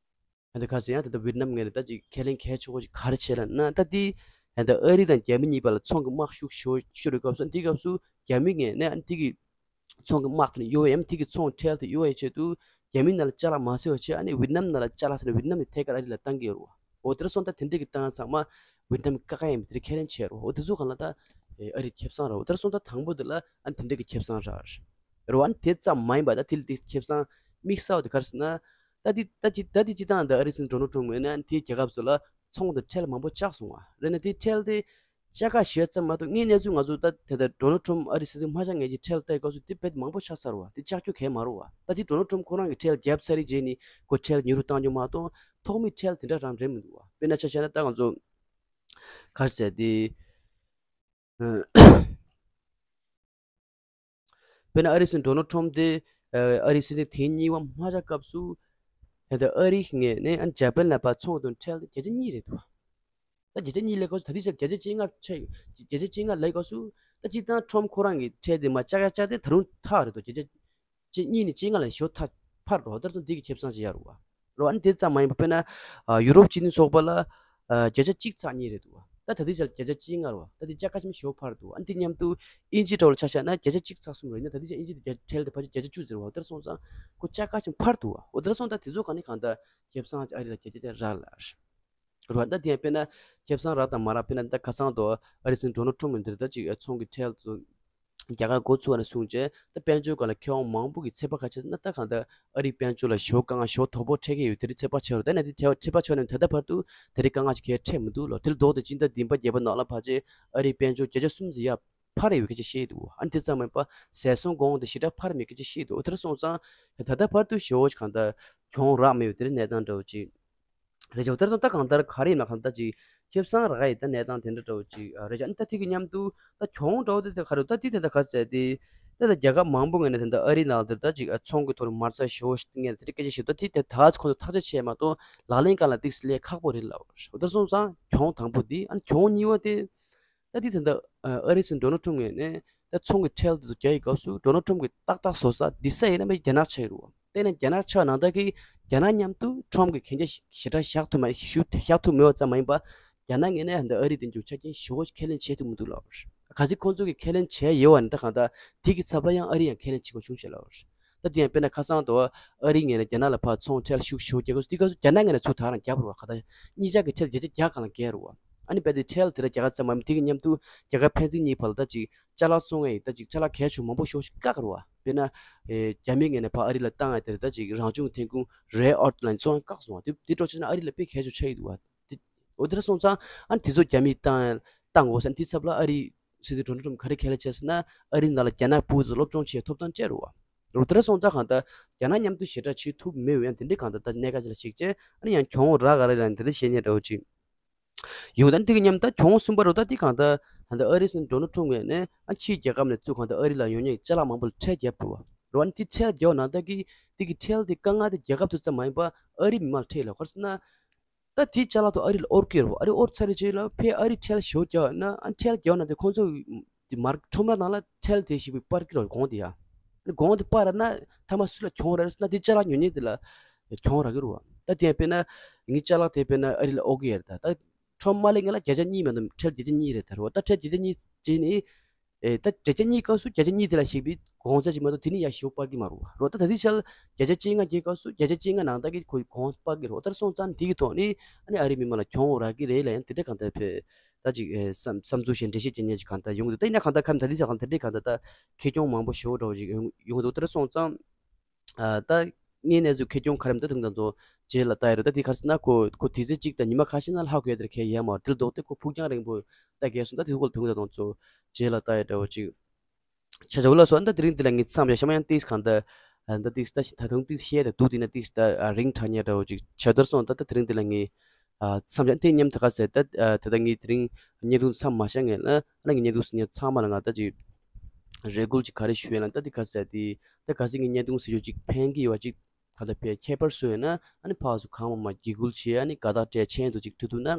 ད་ཁ་སང་ཡང་ད་ལྟ་ཝེད་ནམ་ངོས་ནས་ད་ཅིག་ཁས་ལེན་གལ་ཆེ་བོ་ཞིག་ག་རེ་བྱས་ལབ་ན། ད་དེ་ད་ཨ་རི་དང་རྒྱ་མི་གཉིས་བར་ལ་ཚོང་གི་དམག་ཤུགས་ཤོར་ཤོར་བའི་སྐབས་སུ། དེའི་སྐབས་སུ་རྒྱ་མི་ངོས་ནས་ཨ་ནི་དེ་གི་ཚོང་གི་དམག་དེ་ནས་གཡོལ་བའི་ཡང་དེ་གི་ཚོང་ཁྲལ་དེ་གཡོལ་བའི་ཆེད་དུ་རྒྱ་མི་ནང་ལ་ཅ་ལག་མ་བཟོས་པ་བྱས། ཨ་ནི་ཝེད་ནམ་ནང་ལ་ཅ་ལག་བཟོས་ནས་ཝེད་ནམ་ནས་ཐད་ཀར་ཨ་རི་ལ་བཏང་གི་ཡོད་རེད་བ། འོ་དེར་སོང་ད་དེ་འདྲ་གི་བཏང་ཚང་མ་ཝེད་ནམ་བཀག་ཡ་ཡིན་པ་དེ་ཁས་ལེན་བྱས་རེད་བ། འོ་དེ་ཚོ་གང་ལ་ད་ཨ་རི་ཁེ་བཟང་རེད་བ། དེར་སོང་ད་དང་པོ་དེ་ལ་ཨ་ནི་དེ་འདྲ་གི་ཁེ་བཟང་རག་རེད་བ། ཨ་ནི་དེ་ཙམ་མ་ཡིན་པ་ད་དེ་དེ་ཁེ་བཟང་དམིགས་བསལ་བ་དེ་ག་རེ་ཟེར་ན། ད་དེ་ད་ཅི་ད་དེ་སྤྱི་བཏང་ད་ཨ་རི་སྲིད་འཛིན་ཌོ་ནལ་ཊམ་ངོས་ནས་ཨ་ནི་དེའི་རྒྱལ་ཁབ་ཚོ་ལ་ཚོང་དང་ཁྲལ་མང་པོ་བཅག་སོང་བ་རེད་ན། དེ་ཁྲལ་དེ་བཅག་ག་ཞེས་ཙམ་མ་གཏོགས་དངོས་གནས་ཚུལ་ང་ཚོ་ད་དེ་ལྟར་ཌོ་ནལ་ཊམ་ཨ་རི་སྲིད་འཛིན་མ་ཆགས་སྔོན་གྱི་ཁྲལ་ལྟ་སྐབས་སུ་དེ་དཔེ་མང་པོ་ཆགས་ཚར་བ། དེ་བཅག་རྒྱུ་གལ་མ་རུང་བ། ད་དེ་ཌོ་ནལ་ཊམ་ཁོ་རང་གི་ཁྲལ་བརྒྱབ་ཚར་རེད་བྱས་ནས་ཁོ་ཁྲལ་ཉུང་རུ་བཏང་རྒྱུ་མ་གཏོགས་ཐོགས་མེད་ཁྲལ་དེ་འདྲ་རང་རེད་མི་འདུག་བ། དཔེར་ན་ཆ་བཞག་ན་ད་ང་ཚོ་ག་རེ་ཟེར་དེ། དཔེར་ན་ཨ་རིའི་སྲིད་འཛིན་ཌོ་ནལ་ཊམ་དེ་ཨ་རིའི་སྲིད་འཛིན་ཐེངས་གཉིས་པ་མ་ཆགས་སྐབས་སུ། ད་ལྟ་ཨ་རིའི་ངོས་ནས་ཨ་འཇར་པན་ལ་ཕར་ཚོང་དང་ཁྲལ་དེ་བརྒྱ་ཆ་གཉིས་རེད་འདུག་ད་བརྒྱ་ཆ་གཉིས་ལབ་སྐབས་སུ་ད་ལྟའི་ཆར་བརྒྱ་ཆ་བཅོ་ལྔ་ཆགས་ཡོད། བརྒྱ་ཆ་བཅོ་ལྔ་ལབ་སྐབས་སུ་ད་སྤྱིར་བཏང་ཊམ་ཁོ་རང་གི་ཁྲལ་དེ་མར་བཅག་ཡ་བཅག་དེ་ད་རུང་ཐག་རེད་འདུག་བརྒྱ་ཆ་བཅུ་གཉིས་ནས་བཅོ་ལྔ་ལ་ཞོ་ཐག་འཕར་འགྲོ། ད་ཚོ་འདི་གི་ཁེ་བཟང་ཅིག་ཡོད་རེད་བ། རེད་བ། ཨ་ནི་དེ་ཙམ་མ་ཡིན་པ་དཔེར་ན་ཨ་ཡུ་རོབ་སྤྱི་མཐུན་ཚོགས་པ་ལ་ཨ་བརྒྱ་ཆ་གཅིག་ཚེག་གཉིས་རེད་འདུག་བ། ད་ད་ལྟའི་ཆར་བརྒྱ་ཆ་བཅོ་ལྔ་རེད་བ། ད་དེ་བཅག་ཁ་ཆེམས་ཞོ་འཕར་འདུག་ཨ་ནི་དེ་མཉམ་དུ་དབྱིན་ཇི་འདྲ་བོ་ལ་ཆ་བཞག་ན་བརྒྱ་ཆ་གཅིག་ཚེག་གསུམ་རེད་ན། ད་ལྟའི་ཆར་དབྱིན་ཇི་དེ་བརྒྱ་ཁྲལ་དེ་ཕལ་ཆེར་བརྒྱ་ཆ་བཅུ་ཟེར་བ། དེར་སོང་ཙང་ཁོ་བཅག་ཁ་ཆེམས་འཕར་འདུག་བ། འོ་དེར་སོང་ད་དེ་ཚོ་ག་ནས་གང་ལྟར་ཁེ་བཟང་ཨ་རི་ལ་བརྒྱ་ཆ་དེ་རག་ལ། རེད་བ། ད་དེ་ཡང་དཔེར་ན་ཁེ་བཟང་རག་དང་མ་རག་དཔེར་ན་ད་ཁ་སང་དུ་ཨ་རི་སྲིད་འཛིན་ཌོ་ནལ་ཊམ་གྱིས་འདིར་ད་ཅིག་ཚོང་གི་ཁྲལ་ཚོ་རྒྱག་ག་འགོ་ཚུགས་པ་ནས་བཟུང་བྱས། ད་དཔལ་འབྱོར་སྒང་ལ་མཁས་དབང་མང་པོ་གིས་ཚོད་དཔག་ག་རེ་བྱས་ན། ད་གང་ལྟར་ཨ་རིའི་དཔལ་འབྱོར་ལ་ཞོ་དཀའ་ངལ་ཞོ་དོག་པོ་འཕྲད་ཀྱི་ཡོད། དེ་རིང་ཚོད་དཔག་བྱས་རུང་། ད་ནས་དེ་ཚོད་དཔག་བྱས་ནས་ད་ལྟ་བར་དུ་དེ་རིང་དཀའ་ངལ་ཞིག་གང་ཡང་འཕྲད་མི་འདུག་ལོ། དེ་ལ་ལྡོག་སྟེ་སྤྱི་ཟླ་བདུན་པ་བརྒྱད་པ་ནང་ལ་ཕལ་ཆེར་ཨ་རིའི་དཔལ་འབྱོར་བརྒྱ་ཆ་གསུམ་ཙམ་ཡར་འཕར་ཡོད་སྐད་ཆ་བཤད་འདུག་ཨ་ནི་དེ་ཙམ་མིན་པ་ཟས་སོང་གོང་དེ་ཞེ་དྲག་འཕར་མེད་སྐད་ཆ་བཤད་འདུག་དེར་སོང་ཙང་ད་ལྟ་བར་དུ་ཞོ་གང་ལྟར་གྱོང་རག་མེད་པའི་དེ་རིང་གནས་སྟངས་འདྲ་བོ་ཅིག་རེད་ཅེ། དེར་སོང་ད་གང་ལྟར་ག་རེ་ཡིན་ན་གང་ལྟར་ཅིག་ཁེ་བཟང་རག་ཡི་ད་གནས་སྟངས་དེ་འདྲ་འདྲ་བོ་ཅིག་རེད་ཅེ། ཨ་ནི་ད་དེ་གི་མཉམ་དུ་ད་གྱོང་འདྲ་བོ་དེ་ད་ག་རེ་ད་དེ་དེ་ད་ག་ཟེར་དེ། ད་ད་རྒྱལ་ཁབ་མང་པོ་ངོས་ནས་ད་ད་ཨ་རིའི་ནང་དེར་ད་ཅིག་ཨ་ཚོང་གི་ཐོག་ནས་མ་རྩ་ཞོ་ཞིག་ངས་དེ་འདྲ་སྐད་ཆ་བཤད་འདུག་དེ་དེ་ད་ཁོང་ཚོ་ཐག་གཅོད་བྱས་མ་གཏོགས་ལག་ལེན་སྒང་ལ་ཏོག་ཙམ་སླེབས་ཁག་པོ་རེད་ལབ་པ་རེད། དེར་སོང་ཙང་གྱོང་དང་པོ་དེ། ཨ་ནི་གྱོང་གཉིས་པ་དེ། ད་དེ་ད་ད་ཨ་རིའི་སྲིད་འཛིན་ཌོ་ནལ་ཊམ་ངོས་ནས་ད་ཚོང་གི་ཁྲལ་དེ་ཚོ་རྒྱག་ཡི་སྐབས་སུ་ཌོ་ནལ་ཊམ་གྱིས་ཏག་ཏག་བཟོ་ས་དེ་ས་ཡིན་ན་མ་རྒྱ་ནག་ཆགས་ཡོད་རེད་བ། དེ་ནས་རྒྱ་ནག་ཆགས་ནང་ད་གི་རྒྱ་ནག་མཉམ་དུ་ཊམ་གྱིས་གན་རྒྱ་ཞེ་དྲག་བཞག་ཐུབ་མ་ཞུ་བཞག་ཐུབ་མེད་པ་ཙམ་མ་ཡིན་པ། རྒྱ་ནག་ངོས་ནས་ད་ཨ་རི་དེ་འཇུག་ཆ་རྐྱེན་ཞེ་པོ་ཁས་ལེན་བྱེད་ཐུབ་མི་འདུག་ལབ་པ་རེད། གལ་སྲིད་ཁོང་ཚོ་གིས་ཁས་ལེན་བྱས་ཡོད་པ་ན་ད་གང་ལྟར་དེ་གི་ཚབ་ལ་ཡང་ཨ་རི་ཡང་ཁས་ལེན་བྱེད་དགོས་བྱུང་ཞེས་ལབ་པ་རེད། ད་དེ་ཡང་དཔེར་ན་ཁ་སང་དུ་ཨ་རིའི་ངོས་ནས་རྒྱ་ནག་ལ་ཕར་ཚོང་ཁྲལ་ཤུགས་ཞེ་པོ་རྒྱག་དགོས། དེ་སྐབས་སུ་རྒྱ་ནག་ངོས་ནས་ཚུར་ད་རང་རྒྱབ་རེད་བ། ག་ད་གཉིས་ཆ་གི་ཁྲལ་བརྒྱ་ཆ་བརྒྱ་གང་ལ་བརྒལ་རེད་བ། ཨ་ནི་རྦད་དེ་ཁྲལ་དེ་འདྲ་རྒྱག་ག་ཙམ་མ་ཡིན། དེ་གི་མཉམ་དུ་རྒྱལ་ཁབ་ཕན་ཚུན་གཉིས་བར་ལ་ད་ཅིག་ཅ་ལག་བཙོང་ཡས་ད་ཅིག་ཅ་ལག་གལ་ཆེ་མང་པོ་ཞེ་པོ་ཞིག་བཀག་རེད་བ། དཔེར་ན་ཨེ་རྒྱ་མིའི་ངོས་ནས་ཕར་ཨ་རི་ལ་བཏང་ཡ་དེར་ད་ཅིག་རང་བྱུང་ཐོན་ཁུངས་རེར་ཨར་ཐི་ལ་ཚོང་བཀག་སོང་བ་དེ་དེ་འདྲ་བྱས་ན་ཨ་རི་ལ་དཔེ་གལ་ཆེ་ཆགས་ཀྱི་འདུག་བ། དེ་འོ་དེ་འདྲ་སོང་ཙང་ཨ་ནི་དེ་ཚོ་རྒྱ་མིས་བཏང་བཏང་དགོས་ཟེར་ན་དེའི་ཚབ་ལ་ཨ་རིའི་སྲིད་འཛིན་ཌོ་ནལ་ཊམ་ག་རེ་ཁས་ལེན་བྱས་ཟེར་ན་ཨ་རིའི་ནང་ལ་རྒྱ་ནག་ཕྲུ་གུ་ཚོ་སློབ་སྦྱོང་བྱེད་ཐོབ་ཐང་སྤྲད་རེད་བ། འོ་དེ་འདྲ་སོང་ཙང་གང་ལྟར་རྒྱ་ནག་མཉམ་དུ་ཞེ་དྲག་བྱེད་ཐུབ་མེད་འོ་ཡང་དེ་འདྲའི་གང་ལྟར་ད་གནད་འགག་ཅིག་ལ་ཞིག་བྱས་ཨ་ནི་ཡང་གྱོང་རག་ག་རེ་ལ་དེ་འདྲ་བཤད་མཁན་འདྲ་བོ་ཅིག་ཡོང་ད་འདི་གི་མཉམ་ད་གྱོང་གསུམ་པ་རུ་ད་འདི་གང་ལྟར་ད་ལྟ་ཨ་རིའི་སྲིད་འཛིན་ཌོ་ནལ་ཊམ་ངོས་ནས་ཨ་ཕྱིའི་རྒྱལ་ཁབ་ནས་ཚུར་གང་ལྟར་ཨ་རི་ལ་ཡོང་མཁན་ཅ་ལག་མང་པོ་ལ་ཁྲལ་བརྒྱབ་འདུག་བ། རོ་ཨ་ནི་འདི་ཁྲལ་བརྒྱབ་ན་ད་གི་འདི་གི་ཁྲལ་འདི་དཀའ་ངལ་དེ་རྒྱལ་ཁབ་དེ་ཙམ་མ་ཡིན་པ་ཨ་རི་མི་མང་ལ་འཕྲད་ལ་ག་རེ་ཟེར་ན། ད་དེའི་ཅ་ལག་དེ་ཨ་རི་ལ་དབོར་གྱི་རེད་བ། ཨ་རི་དབོར་ཚར་རེད་ཅེས་ལ་ཕར་ཨ་རི་ཁྲལ་ཞེ་པོ་བརྒྱབ་ན་ཨ་ཁྲལ་བརྒྱབ་ན་དེ་ཁོང་ཚོ་དེ་མར་ཁྲོམ་ར་ནང་ལ་ཁྲལ་དེ་ཞེ་པོ་སྤར་གྱི་རེད་བ། གོང་དེ་ཡ། ཨ་ནི་གོང་དེ་སྤར་ར་ན་མཐའ་མ་སུ་ལ་གྱོང་རག་རེད་ཟེར་ན་དེ་ཅ་ལག་ཉོ་མཁན་དེ་ལ་གྱོང་རག་གི་རེད་བ། ད་དེ་ཡང་དཔེར་ན་ངའི་ཅ་ལག་དེ་དཔེར་ན་ཨ་རི་ལ་དབོར་གྱི་ཡོད་རེད། ད་ད་ཁྲོམ་མ་སླེབས་སྔོན་ལ་བརྒྱ་ཆ་གཉིས་མ་གཏོགས་ཁྲལ་བརྒྱ་ཆ་གཉིས་རེད་ད་རེད་བ། ད་ཁྲལ་བརྒྱ་ཆ་གཉིས་བྱས་ནས། ཨེ་ད་བརྒྱ་ཆ་གཉིས་སྐབས་སུ་བརྒྱ་ཆ་གཉིས་དེ་ལ་ཞིག་པའི་གོང་ཚད་ཅིག་མ་གཏོགས་དེ་ནི་ཡ་ཞེ་པོ་སྤར་གྱི་མ་རེད་བ། རོ་ད་ད་ལྟའི་ཆར་བརྒྱ་ཆ་བཅོ་ལྔ་བརྒྱབ་སྐབས་སུ་བརྒྱ་ཆ་བཅོ་ལྔ་ནང་ད་གི་ཁོའི་གོང་སྤར་གྱི་རེད་བ། ད་སོང་ཙང་དེ་གི་ཐོག་ནས་ཨ་ནི་ཨ་རིའི་མི་མང་ལ་གྱོང་རག་གི་རེད་ལབ་ཡང་དེ་འདྲ་གང་ལྟར་ཕེ་ད་ཅིག་ཨེ་བསམ་བསམ་ཚུལ་བཤད་འགྲེལ་བཤད་བྱེད་མཁན་ཅིག་གང་ལྟར་ཡོང་གི་འདུག་ད་ཡིན་ན་གང་ལྟར་ཁམས་ད་ལྟའི་ཆར་གང་ལྟར་དེ་འདྲ་གང་ལྟར་ད་ཁེ་གྱོང་མང་པོ་ཞེ་པོ་འདྲ་བོ་ཅིག་ཡོང་ཡོང་གི་འདུག་ད་སོང་ཙང་། ཨ་ད་དངོས་གནས་ཚུལ་ཁེ་གྱོང་ག་རེ་མི་འདུག་དེ་ཚོ་རྗེས་ལ་ལྟ་ཡ་རེད། ད་དེ་ག་རེ་ཟེར་ན་ཁོ་ཁོ་དུས་ཚོད་གཅིག་དང་ཉི་མ་ཁ་ཤས་ནང་ལྷག་དགོས་ཡ་དེ་རེད། ཁེ་ཡ་མ་རེད། དེ་ལ་ལྡོག་སྟེ་ཁོ་ཕུགས་རྒྱང་རིང་པོ་ལྟ་དགོས་སོང་། ད་དེ་ཚོ་ག་ལ་དོན་གྱི་ད་དང་ཚོ་རྗེས་ལ་ལྟ་ཡ་འདྲ་བོ་ཅིག་ཆ་ཆ་འོ་ལགས་སོ། ཨ་ད་དེ་རིང་འདི་ལ་ངས་མཚམས་བཞག་ཤ་མ་ཡང་ཏིས་གང་ད་ད་ཏིས་ད་ད་དུང་ཏིས་བཤད་ད་འདུག་དེ་ན་ཏིས་ད་རིང་དྲགས་ཉེ་འདྲ་བོ་ཅིག་ཆ་དར་སོང་། ད་ད་དེ་རིང་འདི་ལ་ངས་མཚམས་བཞག་དེ་མཉམ་དུ་ག་ཟེར་ད་ད་ད་ངས་དེ་རིང་བརྙན་ཐུང་མཚམས་མ་བཞག་ངས་ལ་ཨ་ན་ངས་བརྙན་ཐུང་ཟེར་ཉེ་ཚང་མ་ལ་ང་ད་ཅིག་རེ་སྐུལ་ཅིག་ག་རེ་ཞུ་ཡ་ན་ད་དེ་ག་ཟེར་དེ་ད་ག་ཟེར་ངས་བརྙན་ཐུང་ཟེར་རྒྱུ་ཅིག་ཕན་གི་ཡོད་པ་ཅིག་ག་ད་ཕའི་ཁྱད་པར་བཟོས་ཡོད་ན་ཨ་ནི་ཕར་ཚུར་གང་མང་མང་འགྱིག་སྐུལ་བྱས་ཨ་ནི་དགའ་རྟགས་སྤྲད་མཆན་དུ་ཅིག་བྲིས་འདུག་ན་ཨ་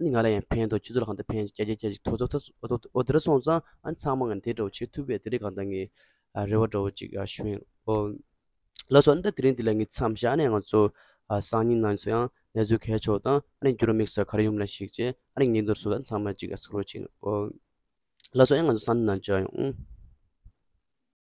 ནི་ང་ལ་ཡང་ཕན་ཐོགས་ཁྱེད་ཚོ་ལ་གང་ད་ཕན་ཅིག་བརྒྱ་ཆ་བརྒྱ་ཅིག་ཐོགས་ཐོགས་ཐོགས་འོ་དེ་འདྲ་སོང་ཙང་ཨ་ནི་ཚང་མ་ང་ནི་དེ་འདྲ་བོ་བྱེད་ཐུབ་པས་དེ་འདྲའི་གང་ད་ངས་རེ་བ་འདྲ་བོ་ཅིག་ཞུ་ཡིན། ཨོ་ལགས་སོ། ཨ་ནི་ད་དེ་རིང་འདི་ལ་ངས་མཚམས་བཞག་ཨ་ནི་ང་ཚོ་སང་ཉིན་ནང་ཚོ་ཡང་ནས་ཚུལ་གལ་ཆོག་དང་ཨ་ནི་འགྱུར་བ་དམིགས་བསལ་ག་རེ་ཡོང་ལ་ཞིག་བྱས་ཨ་ནི་ཉིན་དུ་སུ་དང་ཚང་མ་ཅིག་ཨ་སུ་རོ་ཅིག་ཨོ། ལགས་སོ། ཡང་ང་ཚོ་སང་ཉིན་ནང་མཇལ་ཡོང་།